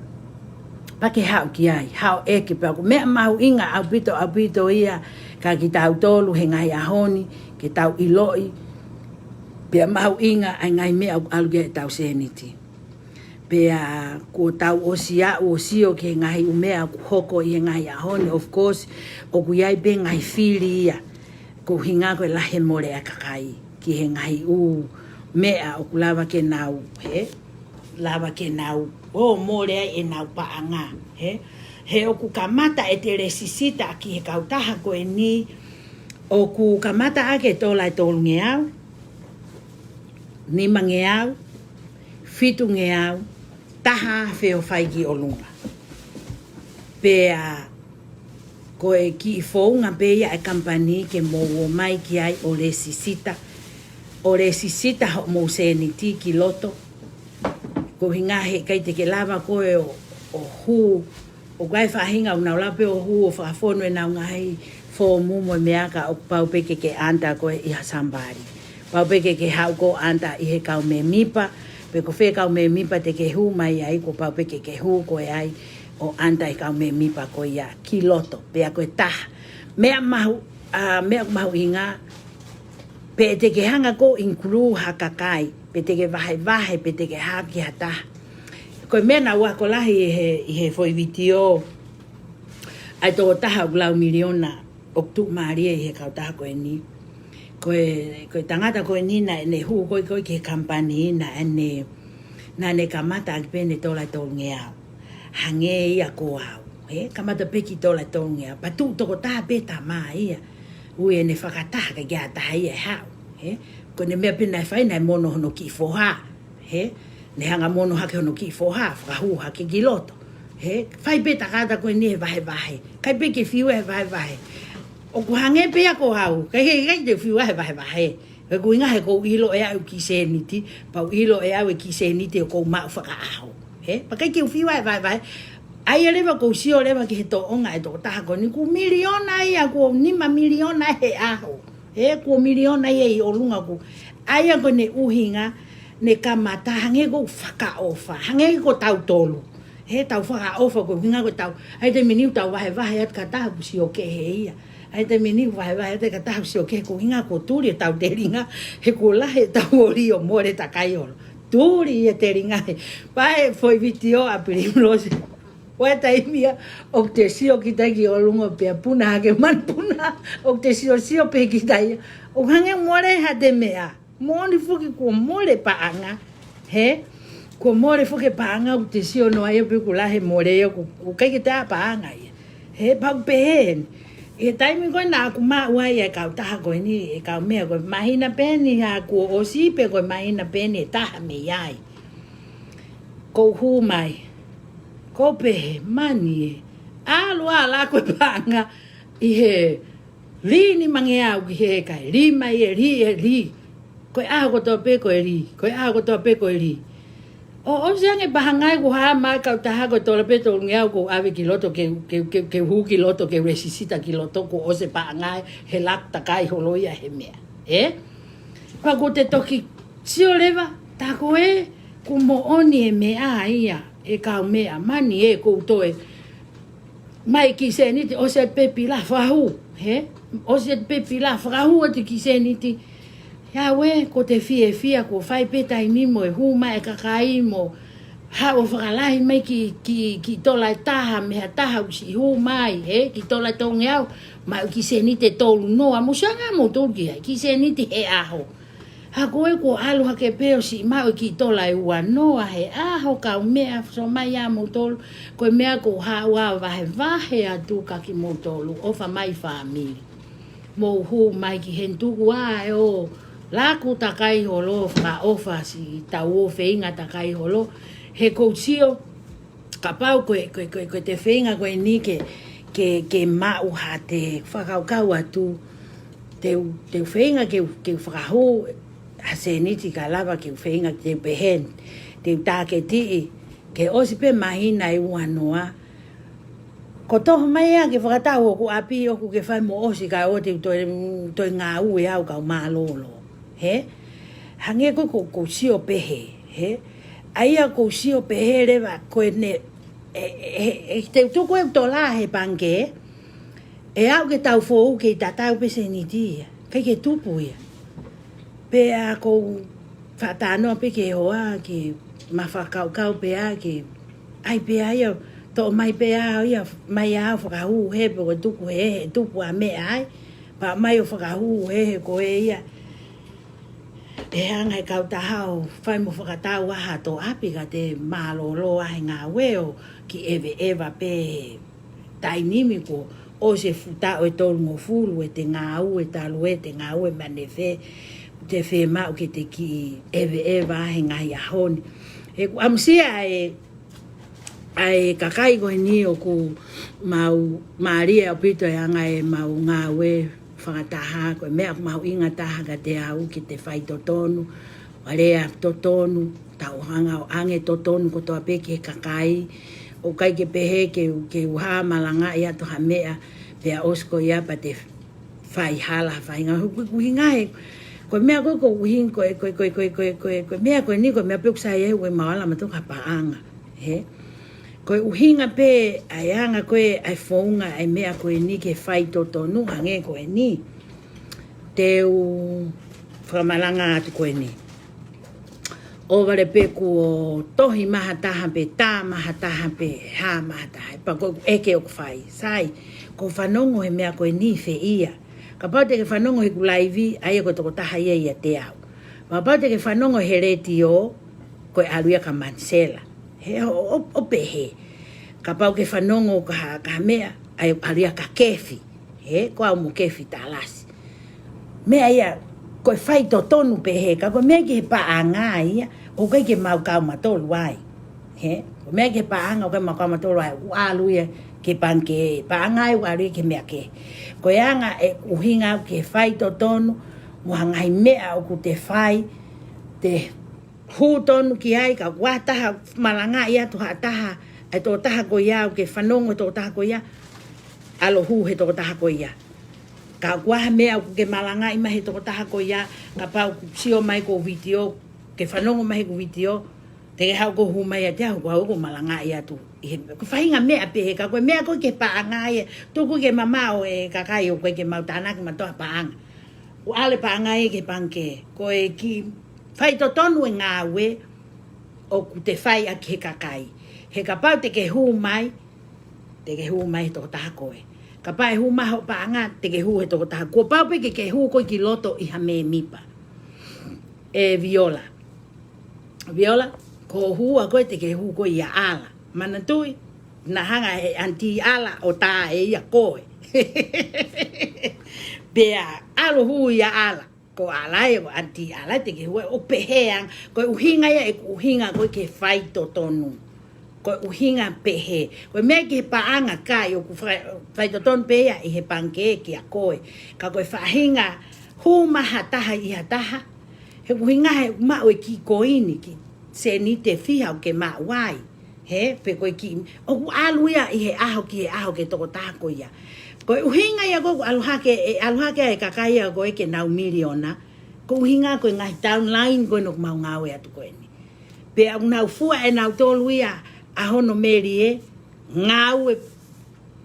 pea ke haʻu ki ai, haʻu ʻeke pea ʻoku meʻa mahuʻinga ʻaupito, ʻaupito ia kia kitautolu he ngaahi ʻaho ni, ke tau ʻiloʻi, pea mahuʻinga ʻa e ngaahi meʻa ʻoku ʻalu ki ai ʻetau sēniti. Pea kuo tau ʻosi aʻu ʻo sio ki he ngaahi ʻū meʻa ʻoku hoko ʻi he ngaahi ʻaho ni, of course, ʻoku ʻi ai pē ngaahi fili ia, ko e ʻuhinga ko e lahi e mole ʻa e kakai ki he ngaahi ʻū meʻa ʻoku lava ke nau, he, lava ke nau, ʻo mole ai ʻenau paʻanga, he, he ʻoku kamata ʻete lēsisita ki he kautaha ko eni, ʻoku kamata ʻaki e tola ʻe tolungeau, nimangeau, fitungeau, taha afe ʻo fai ki ʻolunga. Pea ko e kiʻi founga pē ia ʻa e kamupani ke mou ō mai ki ai ʻo lēsisita, ʻo lēsisita hoʻomou sēniti ki loto. Ko e ʻuhinga he ʻikai te ke lava koe ʻo, ʻo hū, ʻoku ʻi ai e faʻahinga ʻoku nau lava pē ʻo hū ʻo fakafonu ʻenau ngaahi foomu mo e meʻa ka ʻoku pau pē ke ke ʻanta koe ʻi ha somebody. Pau pē ke ke haʻu koe ʻo ʻanta ʻi he kau mēmipa, pe ko fē kau mēmipa te ke hū mai ai, kuo pau pē ke ke hū koe ai ʻo ʻanta ʻi he kau mēmipa ko ia ki loto, pea ko e taha. Meʻa mahu, ʻa, meʻa mahuʻinga, pe te ke hanga koe ʻo include ha kakai, pe te ke vahevahe, pe te ke hā ki ha taha. Ko e meʻa naʻá ku ako lahi ʻi he, ʻi he foʻi vitiō ʻa e tokotaha ʻoku lau miliona ʻoku tuʻumālie ʻi he kautaha ko eni. Ko e, ko e tangata ko eni naʻá ne hū ko ē ko ē ki he kamupani, naʻá ne, naʻá ne kamata ʻaki pē ʻene tola ʻe tolungeau. Hangē ia ko au, he, kamata pē ki he tola ʻe tolungeau. Pea tuʻu tokotaha pē tama ia. Ui ʻene fakataha ka ʻikai ha taha ia ʻe haʻu, he. Ko ʻene meʻa pē naʻe fai naʻe mono hono kiʻi foha, he. Ne hanga mono hake hono kiʻi foha, fakahū hake ki loto. He, fai pē takata ko eni he vahevahe. ʻIkai pē ke fiu he vahevahe. ʻOku hangē pē ia ko au, ʻikai, ʻikai, ʻikai te u fiu he vahevahe. He ko e ʻuhinga he ʻoku ou ʻilo ʻe au e kiʻi sēniti, pea u ʻilo ʻe au e kiʻi sēniti ʻoku ou maʻu fakaʻaho. He, pea ʻikai ke u fiu he vahevahe. ʻA ia leva ʻoku ou sio leva ki he tōʻonga ʻa e tokotaha ko eni, kuo miliona ia, kuo nima miliona he ʻaho. He, kuo miliona ia ʻi ʻolunga ʻoku. ʻA ia ko ʻene ʻuhinga, ne kamata hangē ʻoku fakaʻofa, hangē ko tautolu. He tau fakaʻofa ko e ʻuhinga ko ʻetau, ʻa e taimi ni ʻoku tau vahevahe atu ka taha ʻoku sio kehe ia. ʻA e taimi ni ʻoku vahevahe atu ka taha ʻoku sio kehe ko e ʻuhinga kuo tuli ʻetau telinga, he kuo lahi ʻetau oli ʻo mole takai ʻolo. Tuli ia e telinga he. Pea ʻi he foʻi vitiō ʻa Pilimolosi. Ko e taimi ia, ʻoku te sio kita ki ʻolunga pea puna hake manupuna, ʻoku te siosio pē kita ia. ʻOku hangē mole haʻate meʻa. Moʻoni foki kuo mole paʻanga, he? Kuo mole foki paʻanga ʻoku te sio noa ia pē ʻoku lahi e mole ia ʻoku, ʻoku ʻikai ke ʻi ai ha paʻanga ia. He pau pē heni. ʻI he taimi ko ē naʻá ku maʻu ai e kautaha ko eni, e kau meʻa ko e māhina pē eni ʻa kuo ʻosi pe ko e māhina pē eni ʻe taha mei ai. Ko u hū mai. Ko u pehē, mani ē. ʻAlu ā la ko e paʻanga ʻi he lī nimangeau ki he kai, lī mai e lī e lī. Ko e ʻaho kotoa pē ko e lī, ko e ʻaho kotoa pē ko e lī. ʻO, ʻosi ange paʻanga ia kuo hā mai e kautaha ko e tola pē tolungeau kuo u ʻave ki loto ke, ke, ke, ke u hū ki loto, ke u lēsisita ki loto kuo ʻosi e paʻanga ia he laku takai holo ia he meʻa. Ē? Pea ko u te toki sio leva, tā ko ē, kuo moʻoni e meʻa ia, e kau meʻa, mani ē ko u toe mai kiʻi sēniti, ʻosi atu pē pila fakahū, he? ʻOsi atu pē pila fakahū atu kiʻi sēniti. Ia ue, ko te fiefia, kuo fai pē taimi mo e hū mai e kakai mo haʻu ʻo fakalahi mai kiʻi, kiʻi, kiʻi tola ʻe taha, mei ha taha ʻoku siʻi hū mai, he? Kiʻi tola ʻe tolungeau, maʻu kiʻi sēniti ʻe tolu noa, mou sio ange moutolu ki ai, kiʻi sēniti he ʻaho. Ha ko e kuo ʻalu hake pē ʻo siʻi maʻu e kiʻi tola ʻe ua noa he ʻaho, kau meʻa, sio mai ā moutolu, ko e meʻa ʻoku ou haʻu ʻo vahevahe atu kia kimoutolu, ʻofa mai fāmili. Mou hū mai ki heni, tuku ā e ō laku takai holo, fakaʻofa siʻi tau ō feinga takai holo, he ʻoku ou sio, kapau ko e, ko e, ko e, ko e te feinga ko eni ke, ke, ke maʻu ha te fakakaukau atu, te u, te u feinga ke u, ke u fakahū ha sēniti ka lava ke u feinga ke te u pehē ni, te u tāketiʻi, ke ʻosi pē māhina ʻe ua noa, ko e toho mai ā ke fakatau hoku ʻapi ʻoku ke fai mo ʻosi kae ʻoua te u toe, toe ngāue au kau mālōlō. Hē? Hangē ko e ʻoku ou sio pehē, hē? ʻA ia ʻoku ou sio pehē leva ko eni, ē, ē, ē, ē, te u tuku e tola he pangikē, ʻe aʻu ke tau foʻou kei tatau pē sēniti ia. ʻIkai ke tupu ia. Pea ʻoku ou faʻa talanoa pē ki he hoa ke ma fakakaukau pē ā ke ʻai pē ā ia, toʻo mai pē ā ia, mai ā ʻo fakahū hē pe ko e tuku hē, he tupu ʻa e meʻa ai, pea mai ʻo fakahū hē, he ko e ia. ʻE hanga he kautaha ʻo fai mo fakatau ā hato ʻapi ka te mālōlō ā he ngāue ʻo kiʻi ʻeveʻeva pē he taimi ni kuo ʻosi e fuʻu taʻu ʻe tolungofulu ʻete ngāue talu ʻete ngāue manefē, te fiemaʻu ke te kiʻi ʻeveʻeva he ngaahi ʻaho ni. He ʻoku ʻamusia ʻa e, ʻa e kakai ko eni ʻoku mau mālie ʻaupito ʻa e anga ʻemau ngāue fakataha, ko e meʻa ʻoku mahuʻinga taha kiate au ke te faitotonu, alea totonu, tau hanga ʻo ʻoange totonu kotoa pē ki he kakai, ʻoku ʻikai ke pehē ke, ke u hā malangaʻi atu ha meʻa, pea ʻosi ko ia pea te fai hala ha faʻahinga. Ko e, ko e ʻuhinga he, ko e meʻa ko e, ko e ʻuhinga, ko e, ko e, ko e meʻa ko eni, ko e meʻa pē ʻoku sai ai ʻemau ala maʻu ha paʻanga. Hē? Ko e ʻuhinga pē ʻa e anga ko ē ʻa e founga ʻa e meʻa ko eni ke faitotonu hangē ko eni. Te u fakamalanga atu ko eni. ʻO vale pē kuo tohi mai ha taha pe tā mai ha taha pe hā mai ha taha. Pea ko e ʻeke ʻoku fai. Sai, ʻoku ou fanongo he meʻa ko eni fē ia. Kapau te ke fanongo heʻeku laivi, ʻa ia ko e tokotaha ia ʻiate au. Kapau te ke fanongo he letiō, ko e ʻalu ia kia Manisela. He ʻo, ʻo, ʻo pehē. Kapau ke fanongo ki ha, ki ha meʻa, ʻa ia ʻalu ia kia Kefi. Hē, ko au mo Kefi Talasi. Meʻa ia, ko e faitotonu pehē, ka ko e meʻa ki he paʻanga ia, ʻoku ʻikai ke mau kau mautolu ai. Hē, ko e meʻa ki he paʻanga, ʻoku ʻikai ke mau kau mautolu ai, ʻoku ʻalu ia ki he pangikē, paʻanga ia ʻoku ʻalu ia ki he meʻa kehe. Ko e anga ʻeku ʻuhinga au ki he faitotonu, mo ha ngaahi meʻa ʻoku te fai, te hū tonu ki ai, ka ʻoku ʻi ai ha taha malangaʻi atu ha taha, ʻa e tokotaha ko ia, ʻoku ke fanongo he tokotaha ko ia, ʻalu ʻo hū he tokotaha ko ia. Ka ʻoku ʻi ai ha meʻa ʻoku ke malangaʻi mai he tokotaha ko ia, kapau ʻoku sio mai hoku vitiō, ke fanongo mai hoku vitiō, te ke haʻu ʻo hū mai ʻiate au, ʻoku ou malangaʻi atu. ʻI he, ko e faʻahinga meʻa pehē ka ko e meʻa ko ē ki he paʻanga ia, tuku ke mamaʻo e kakai ʻoku ʻikai ke mau tānaki mautolu ha paʻanga. ʻOku ʻalu e paʻanga ia ki he pangikē, ko e kiʻi faitotonu e ngāue ʻoku te fai ʻaki he kakai. He kapau te ke hū mai, te ke hū mai he tokotaha ko ē. Kapau ʻe hū mai hoʻo paʻanga, te ke hū he tokotaha. Kuo pau pē ke ke hū koe ki loto ʻi ha mēmipa. ʻE Viola. Viola, ko hoʻo hū ʻa koe te ke hū koe ʻia ʻAla. Manatuʻi, naʻe hanga ʻe ʻAniti ʻAla ʻo tā ʻe ia koe. Pea ʻalu ʻo hū ʻia ʻAla. Ko ʻAla ē, ko ʻAniti ʻAla, te ke hū ʻo pehē ange. Ko e ʻuhinga ia ʻeku ʻuhinga ko ē ki he faitotonu. Ko e ʻuhinga pehē. Ko e meʻa ki he paʻanga ʻikai, ʻoku fai, faitotonu pē ia ʻi he pangikē kia koe. Ka ko e faʻahinga hū mai ha taha ʻi ha taha, he ʻuhinga he maʻu e kiʻi koini, kiʻi sēniti ʻe fiha ʻoku ke maʻu ai. Hē, pe ko e kiʻi, ʻoku ʻalu ia ʻi he ʻaho ki he ʻaho ki he tokotaha ko ia. Ko e ʻuhinga ia ko ē ʻoku ʻalu hake, ʻe ʻalu hake ʻa e kakai ia ko ē ke nau miliona, ko e ʻuhinga ko e ngaahi downline ko ē ʻoku mau ngāue atu ko eni. Pea ʻoku nau fua ʻe nautolu ia ʻa hono melie, ngāue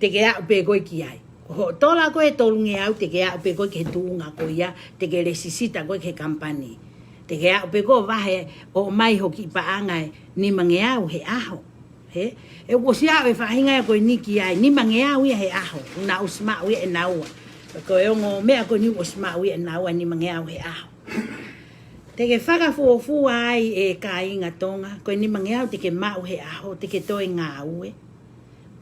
te ke aʻu pē koe ki ai. Ko hoʻo tola ko ē ʻe tolungeau te ke aʻu pē koe ki he tuʻunga ko ia, te ke lēsisita koe ki he kamipani. Te ke aʻu pē koe ʻo vahe ʻo ʻomai hoʻo kiʻi paʻanga ʻe nimangeau he ʻaho. Hē? ʻE ʻosi aʻu e faʻahinga ia ko eni ki ai, nimangeau ia he ʻaho, naʻe ʻosi maʻu ia ʻe naua. Ko e ongo meʻa ko eni ʻosi maʻu ia ʻe naua, nimangeau he ʻaho. Te ke fakafuofua ai e kāinga Tonga, ko e nimangeau te ke maʻu he ʻaho, te ke toe ngāue.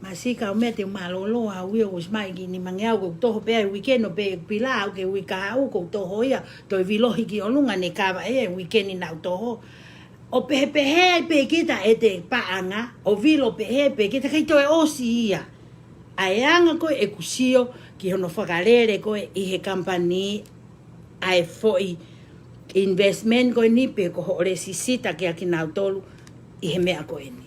Masiʻi kau meʻa, te u mālōlō au ia, ʻosi mai ki nimangeau, ʻoku ou toho pē ʻa e uike ni pē, pila au ke uike au, ʻoku ou toho ia, toe vilohi ki ʻolunga ne kava e uike ni naʻa ku toho. ʻO pehē pehē pē kita ʻete paʻanga, ʻo vilo pehē pē kita, ʻikai toe ʻosi ia. ʻA e anga ko ē ʻeku sio ki hono fakalele ko ē ʻi he company, ʻa e foʻi investment ko eni pe ko hoʻo lēsisita kia kinautolu ʻi he meʻa ko eni.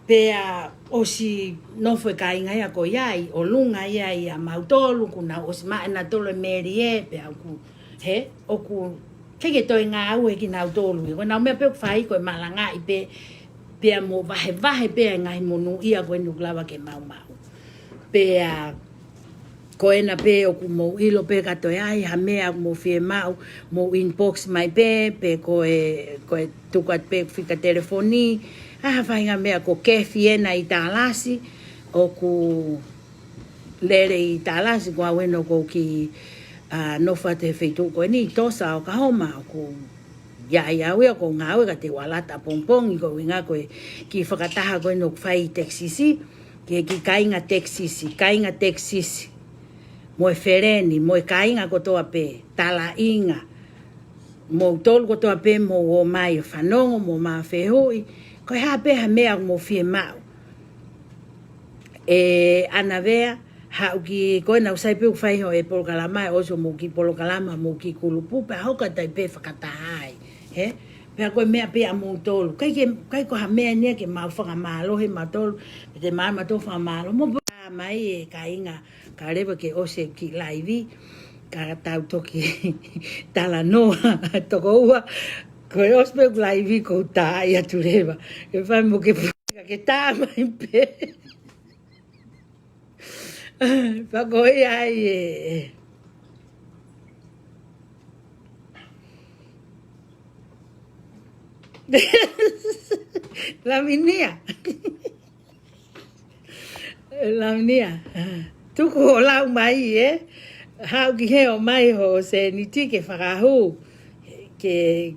Pea ʻosi nofo e kāinga ia ko ia ʻi ʻolunga ia ʻia mautolu, kuo nau ʻosi maʻu ʻenautolu e melie, pea ʻoku, hē, ʻoku ʻikai ke toe ngāue kinautolu. Ko ʻenau meʻa pē ʻoku fai ko e malangaʻi pē, pea mo vahevahe pē ʻa e ngaahi monū ia ko eni ʻoku lava ke maumau. Pea ko ena pē ʻoku mou ʻilo pē ka toe ai ha meʻa ʻoku mou fiemaʻu, mou inbox mai pē, pe ko e, ko e tuku atu pē fika telefoni, ʻa ha faʻahinga meʻa. Ko Kefi ena ʻi Taalasi, ʻoku lele ʻi Taalasi, ko au ena ʻoku ou kiʻi, ʻa, nofo atu he feituʻu ko eni, Tulsa, Oklahoma, ʻoku ʻi ai au ia ʻoku ou ngāue ka te u ʻalu atu ʻapongipongi, ko e ʻuhinga ko e kiʻi fakataha ko eni ʻoku fai ʻi Texas, ki he kiʻi kāinga Texas, kāinga Texas, mo e feleni, mo e kāinga kotoa pē, talaʻinga, moutolu kotoa pē mou ō mai ʻo fanongo, mou fehuʻi, ko e hā pē ha meʻa ʻoku mou fiemaʻu. ʻE ʻanavea, haʻu ki, ko ena ʻoku sai pē ʻoku fai hoʻo polokalama, ʻosi hoʻomou kiʻi polokalama, mou kiʻi kulupu, pea hoko atu ai pē fakataha ai, hē? Pea ko e meʻa pē ʻamoutolu. ʻIkai ke, ʻikai ko ha meʻa eni ia ke mau fakamālohi mautolu, pe te mau mautolu fakamālohi. Mou pā mai e kāinga, ka leva ke ʻosi e kiʻi laivi, ka tau toki talanoa, toko ua, ko e ʻosi pē ʻeku laivi ʻoku ou tā atu leva. Ke fai mo ke pu-, ka ke tā mai pē. Pea ko ia ai e. Laminia. Laminia. Tuku hoʻo lau mai, ē. Haʻu ki hē ʻomai hoʻo sēniti ke fakahū. Ke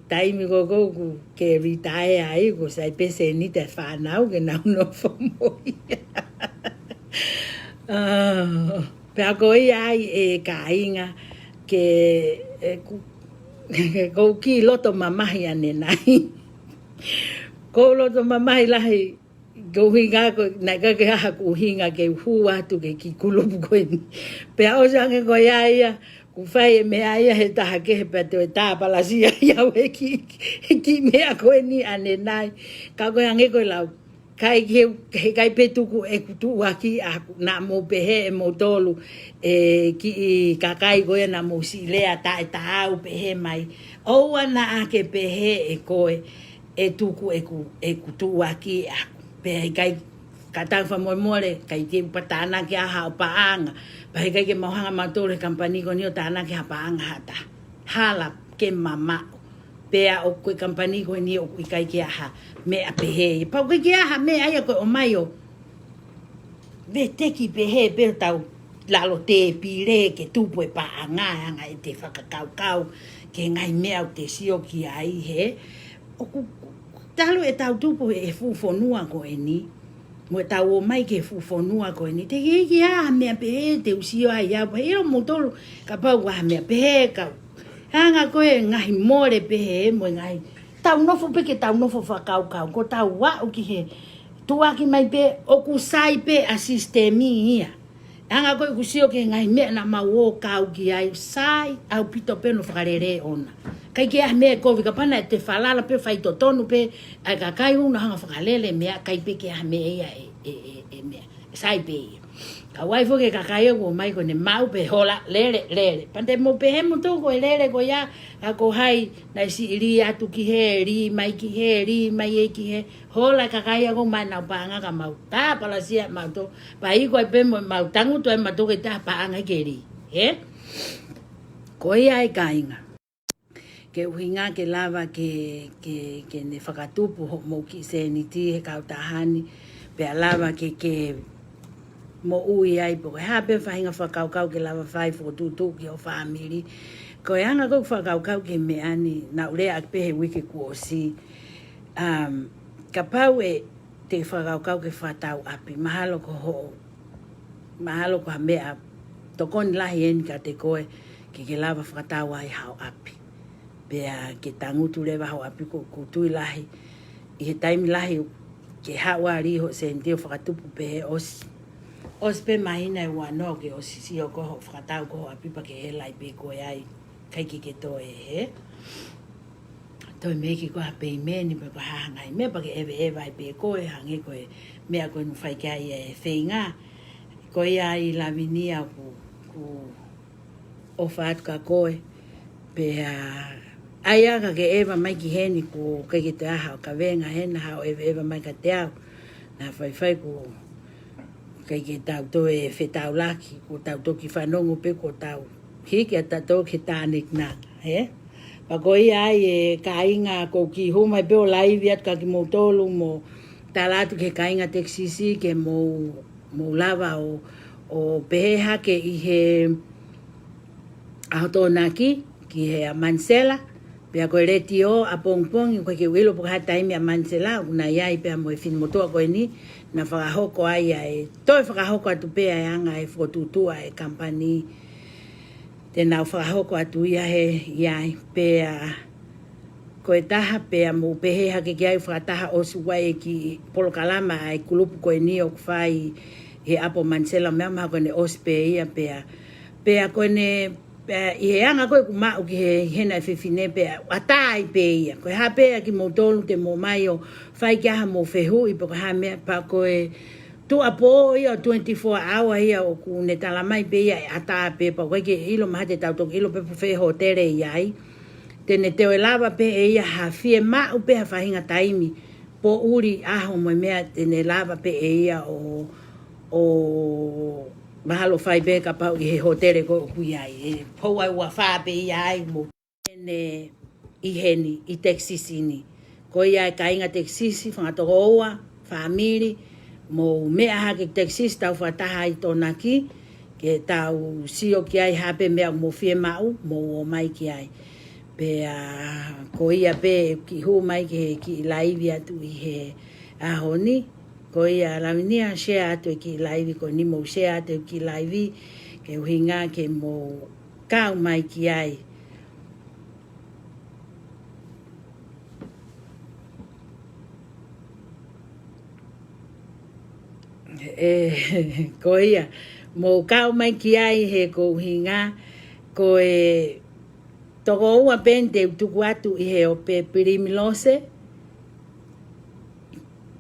taimi ko ē ʻoku ke retire ai, ʻoku sai pē sēniti ʻa e fānau ke nau nofo mo ia. Ah, pea ko ia ai e kāinga ke, ʻeku, ʻoku ou kiʻi loto mamahi ʻanenai. ʻOku ou loto mamahi lahi, ko e ʻuhinga ko, naʻe ʻikai ke ʻi ai haʻaku ʻuhinga ke u hū atu ki he kiʻi kulupu ko eni. Pea ʻosi ange ko ia ia, ʻoku fai e meʻa ia he taha kehe pea toe tāpalasia ia ʻe au e kiʻi, kiʻi meʻa ko eni ʻanenai. Ka ko e ange ko e lau, ʻikai ke, heʻikai pē tuku ʻeku tuʻuaki ʻaʻaku, naʻa mou pehē ʻe moutolu, e kiʻi kakai ko ia naʻa mou siʻi lea taʻetaau pehē mai. ʻOua naʻa ke pehē ʻe koe, ʻe tuku ʻeku, ʻeku tuʻuaki ʻaʻaku. Pea ʻikai, ka tau fakamolemole, ʻikai te u pā tānaki ʻa haʻo paʻanga. Pea ʻikai ke mau hanga mautolu he kamupani ko eni ʻo tānaki ha paʻanga ha taha. Hala ke mamaʻo. Pea ʻoku ko e kamupani ko eni ʻoku ʻikai ke ʻi ai ha meʻa pehē. Pea ʻoku ʻikai ke ʻi ai ha meʻa ia ko e ʻomai ʻo veteki pehē pē ʻo tau lalo tēpile ke tupu e paʻanga, ʻa e anga ʻete fakakaukau ki he ngaahi meʻa ʻoku te sio ki ai, hē. ʻOku talu ʻetau tupu he fuʻu fonua ko eni, mo ʻetau ō mai ki he fuʻu fonua ko eni, teʻeki ke ʻi ai ha meʻa pehē te u sio ai au, pea ʻilo moutolu kapau ʻoku ʻi ai ha meʻa pehē, ka anga ko e ngaahi mole pehē mo e ngaahi, tau nofo pē ke tau nofo fakakaukau, ko ʻetau aʻu ki he tuʻuaki mai pē ʻoku sai pē ʻa e sisitemi ia. Anga ko ē ʻeku sio ki he ngaahi meʻa naʻa mau ō kau ki ai, sai ʻaupito pē hono fakalele ʻona. ʻIkai ke ʻi ai ha meʻa kovi, kapau naʻe te falala pē faitotonu pē ʻa e kakai ʻoku nau hanga fakalele meʻa, ʻikai pē ke ʻi ai ha meʻa ia ʻe, ʻe, ʻe, ʻe meʻa. Sai pē ia. Ka ʻoku ʻi ai foki e kakai ʻoku ō mai ko ʻene maʻu pē hola, lele, lele. Pea te mou pehē moutolu ko e lele ko ia, ka ko hai naʻe siʻi lī atu ki hē, lī mai ki hē, lī mai ē ki hē. Hola e kakai ia ʻoku maʻu ʻenau paʻanga ka mau tāpalasia mautolu. Pea ʻi ai ko ē pē mo ʻemau tangutu ʻa mautolu ke ʻi ai ha paʻanga ke lī. Hē? Ko ia ai kāinga. Ke ʻuhinga ke lava ke, ke, ke ne fakatupu hoʻomou kiʻi sēniti he kautaha ni, pea lava ke, ke moʻui ai pē ko e hā pē faʻahinga fakakaukau ke lava fai, fokotuʻutuʻu ki ho fāmili. Ko e anga ko ē ʻeku fakakaukau ki he meʻa ni, naʻá ku lea ʻaki pē he uike kuo ʻosi. Um, kapau ʻe te fakakaukau ke fakatau ʻapi, mahalo ko hoʻo, mahalo ko ha meʻa tokoni lahi eni kiate koe, ke ke lava fakatau ai haʻo ʻapi. Pea ke tangutu leva haʻo ʻapi, ko ʻeku tui lahi ʻi he taimi lahi ke haʻu ʻa e lī hoʻo sēniti ʻo fakatupu pē he ʻosi. ʻOsi pē māhina ʻe ua noa ke ʻosi sio ko hoʻo fakatau ko hoʻo ʻapi pea ke hela ai pē koe ai, ʻikai ke ke toe, hē? Toe meʻa ki ko ha peimeni pe ko ha ngaahi meʻa pea ke ʻeveʻeva ai pē koe, hangē ko e meʻa ko ē naʻe fai ki ai e feinga. Ko ia ai Lavinia ʻoku, ʻoku ʻofa atu kia koe. Pea ʻai ā ka ke ʻeva mai ki heni, ʻoku ʻikai ke toe ʻi ai haʻo kavenga hena, haʻo ʻeveʻeva mai kiate au. Naʻa faifai ʻoku ʻikai ke tau toe fetaulaki, kuo tau toki fanongo pē kuo tau hiki ʻa tautolu ki he tānekina, hē? Pea ko ia ai e kāinga, ʻoku ou kiʻi hū mai pē ʻo laivi atu kia kimoutolu mo tala atu ki he kāinga Texas ke mou, mou lava ʻo, ʻo pehē hake ʻi he ʻaho Tokonaki ki he ʻa Manisela, pea ko e letiō ʻapongipongi, ʻoku ʻikai ke u ʻilo pe ko e hā e taimi ʻa Manisela, ʻoku na ʻi ai pea mo e finemotuʻa ko eni, naʻa fakahoko ai ʻa e, toe fakahoko atu pē ʻa e anga e fokotuʻutuʻu ʻa e company, te nau fakahoko atu ia he, ʻi ai, pea ko e taha pea mou pehē hake ki ai fakataha ʻosi ʻa e kiʻi polokalama ʻa e kulupu ko eni ʻoku fai he ʻapi ʻo Manisela, meʻa mahalo ko ʻene ʻosi pē ia pea, pea ko ʻene, pea ʻi he anga ko ē ʻeku maʻu ki he, hena e fefine pea ʻatā ai pē ia. Ko e hā pē ʻa kimoutolu te mou ō mai ʻo fai ki ai haʻamou fehuʻi pe ko e hā e meʻa, pea ko e tuʻuapō ia ʻo twenty-four hour ia ʻoku ne tala mai pē ia ʻe ʻatā pē, pea ʻoku ʻikai ke ʻilo, mahalo te tau toki ʻilo pē pe ko fē hōtele ʻe ʻi ai. Te ne toe lava pē ʻe ia ha fiemaʻu pē ha faʻahinga taimi, poʻuli ʻaho mo e meʻa, te ne lava pē ʻe ia ʻo, ʻo mahalo fai pē kapau ʻi he hōtele ko ē ʻoku ʻi ai. ʻE pou ai ua fā pē ia ai mo ʻene ʻi heni, ʻi Texas ni. Ko ia e kāinga Texas, fanga tokoua, fāmili, mou meʻa hake ki Texas, tau fakataha ʻi Tokonaki, ke tau sio ki ai ha pē meʻa ʻoku mou fiemaʻu, mou ō mai ki ai. Pea ko ia pē kiʻi hū mai ki he kiʻi laivi atu ʻi he ʻaho ni. Ko ia Lavinia, share atu e kiʻi laivi ko eni, mou share atu e kiʻi laivi, ke ʻuhinga ke mou kau mai ki ai. ʻE, ko ia, mou kau mai ki ai he ko e ʻuhinga, ko e tokoua pē eni te u tuku atu ʻi he ope, Pilimilose,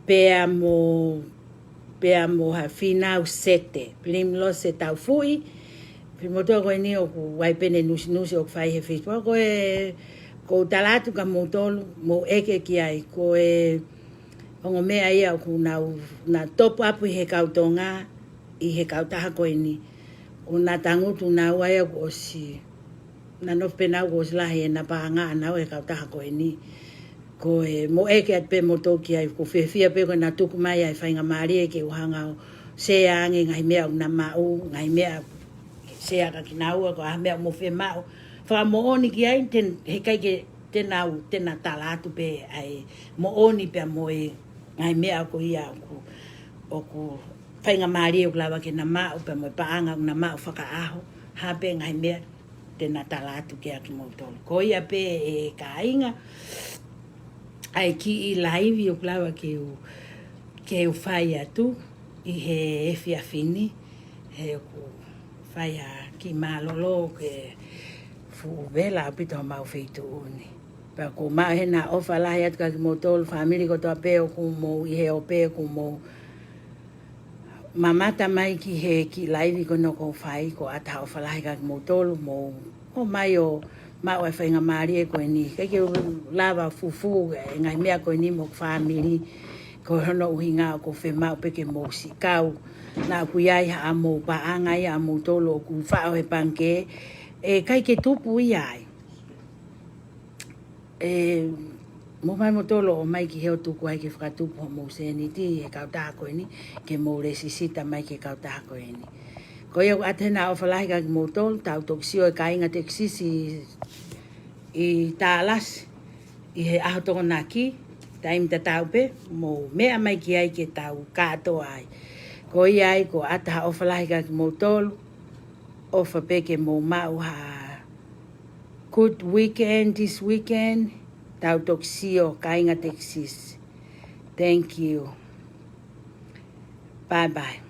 pea mo, pea mo ha Fīnau Sete, Pilimilose Taufuʻi, finemotuʻa ko eni ʻoku ʻi ai pē ʻene nusinusi ʻoku fai he Facebook, ko e, ʻoku ou tala atu kia moutolu, mou ʻeke ki ai, ko e ongo meʻa ia ʻoku nau, na top up ʻi he kau Tonga, ʻi he kautaha ko eni. ʻOku na tangutu naua ia kuo ʻosi, na nofo pē naua kuo ʻosi lahi ʻena paʻanga ʻanaua he kautaha ko eni. Ko e mou ʻeke atu pē moutolu ki ai, ʻoku ou fiefia pē ko ʻena tuku mai ʻa e faingamālie ke u hanga ʻo share ange ngaahi meʻa ʻoku na maʻu, ngaahi meʻa ke share kia kinaua, ko ha meʻa ʻoku mou fiemaʻu fakamoʻoni ki ai, te, heʻikai ke te nau, te na tala atu pē ʻa e moʻoni pea mo e ngaahi meʻa ko ia ʻoku, ʻoku faingamālie ʻoku lava ke na maʻu pea mo e paʻanga ʻoku na maʻu fakaʻaho, ha pē ngaahi meʻa te na tala atu kia kimoutolu. Ko ia pē ʻe kāinga, ʻa e kiʻi laivi ʻoku lava ke u, ke u fai atu ʻi he efiafi ni, he ʻoku fai ha kiʻi mālōlō ke fuʻu vela ʻaupito homau feituʻu ni. Pea ʻoku ou maʻu hena ʻofa lahi atu kia kimoutolu, fāmili kotoa pē ʻoku mou ʻi he ope, ʻoku mou mamata mai ki he kiʻi laivi ko ena ʻoku ou fai, ʻoku ou ʻatā ʻofa lahi kia kimoutolu, mou ō mai ʻo maʻu e faingamālie ko eni. ʻIkai ke u lava fufū e ngaahi meʻa ko eni mo e fāmili, ko hono ʻuhinga ʻoku ou fiemaʻu pē ke mou siʻi kau. Naʻa ʻoku ʻi ai haʻamou paʻanga ia ʻamoutolu ʻoku faʻo he pangikē, ʻe ʻikai ke tupu ia ai. ʻE, mou ō mai moutolu ʻo ō mai ki he ʻo tuku ai ke fakatupu homou sēniti he kautaha ko eni, ke mou lēsisita mai ki he kautaha ko eni. Ko ia ʻoku ʻatā hena ʻofa lahi kia kimoutolu, tau toki sio e kāinga Texas ʻi, ʻi Dallas, ʻi he ʻaho Tokonaki, taimi tatau pē, mou meʻa mai ki ai ke tau kātoa ai. Ko ia ai, ʻoku ʻatā ha ʻofa lahi kia kimoutolu, ʻofa pē ke mou maʻu ha good weekend this weekend, tau toki sio kāinga Texas. Thank you. Bye bye.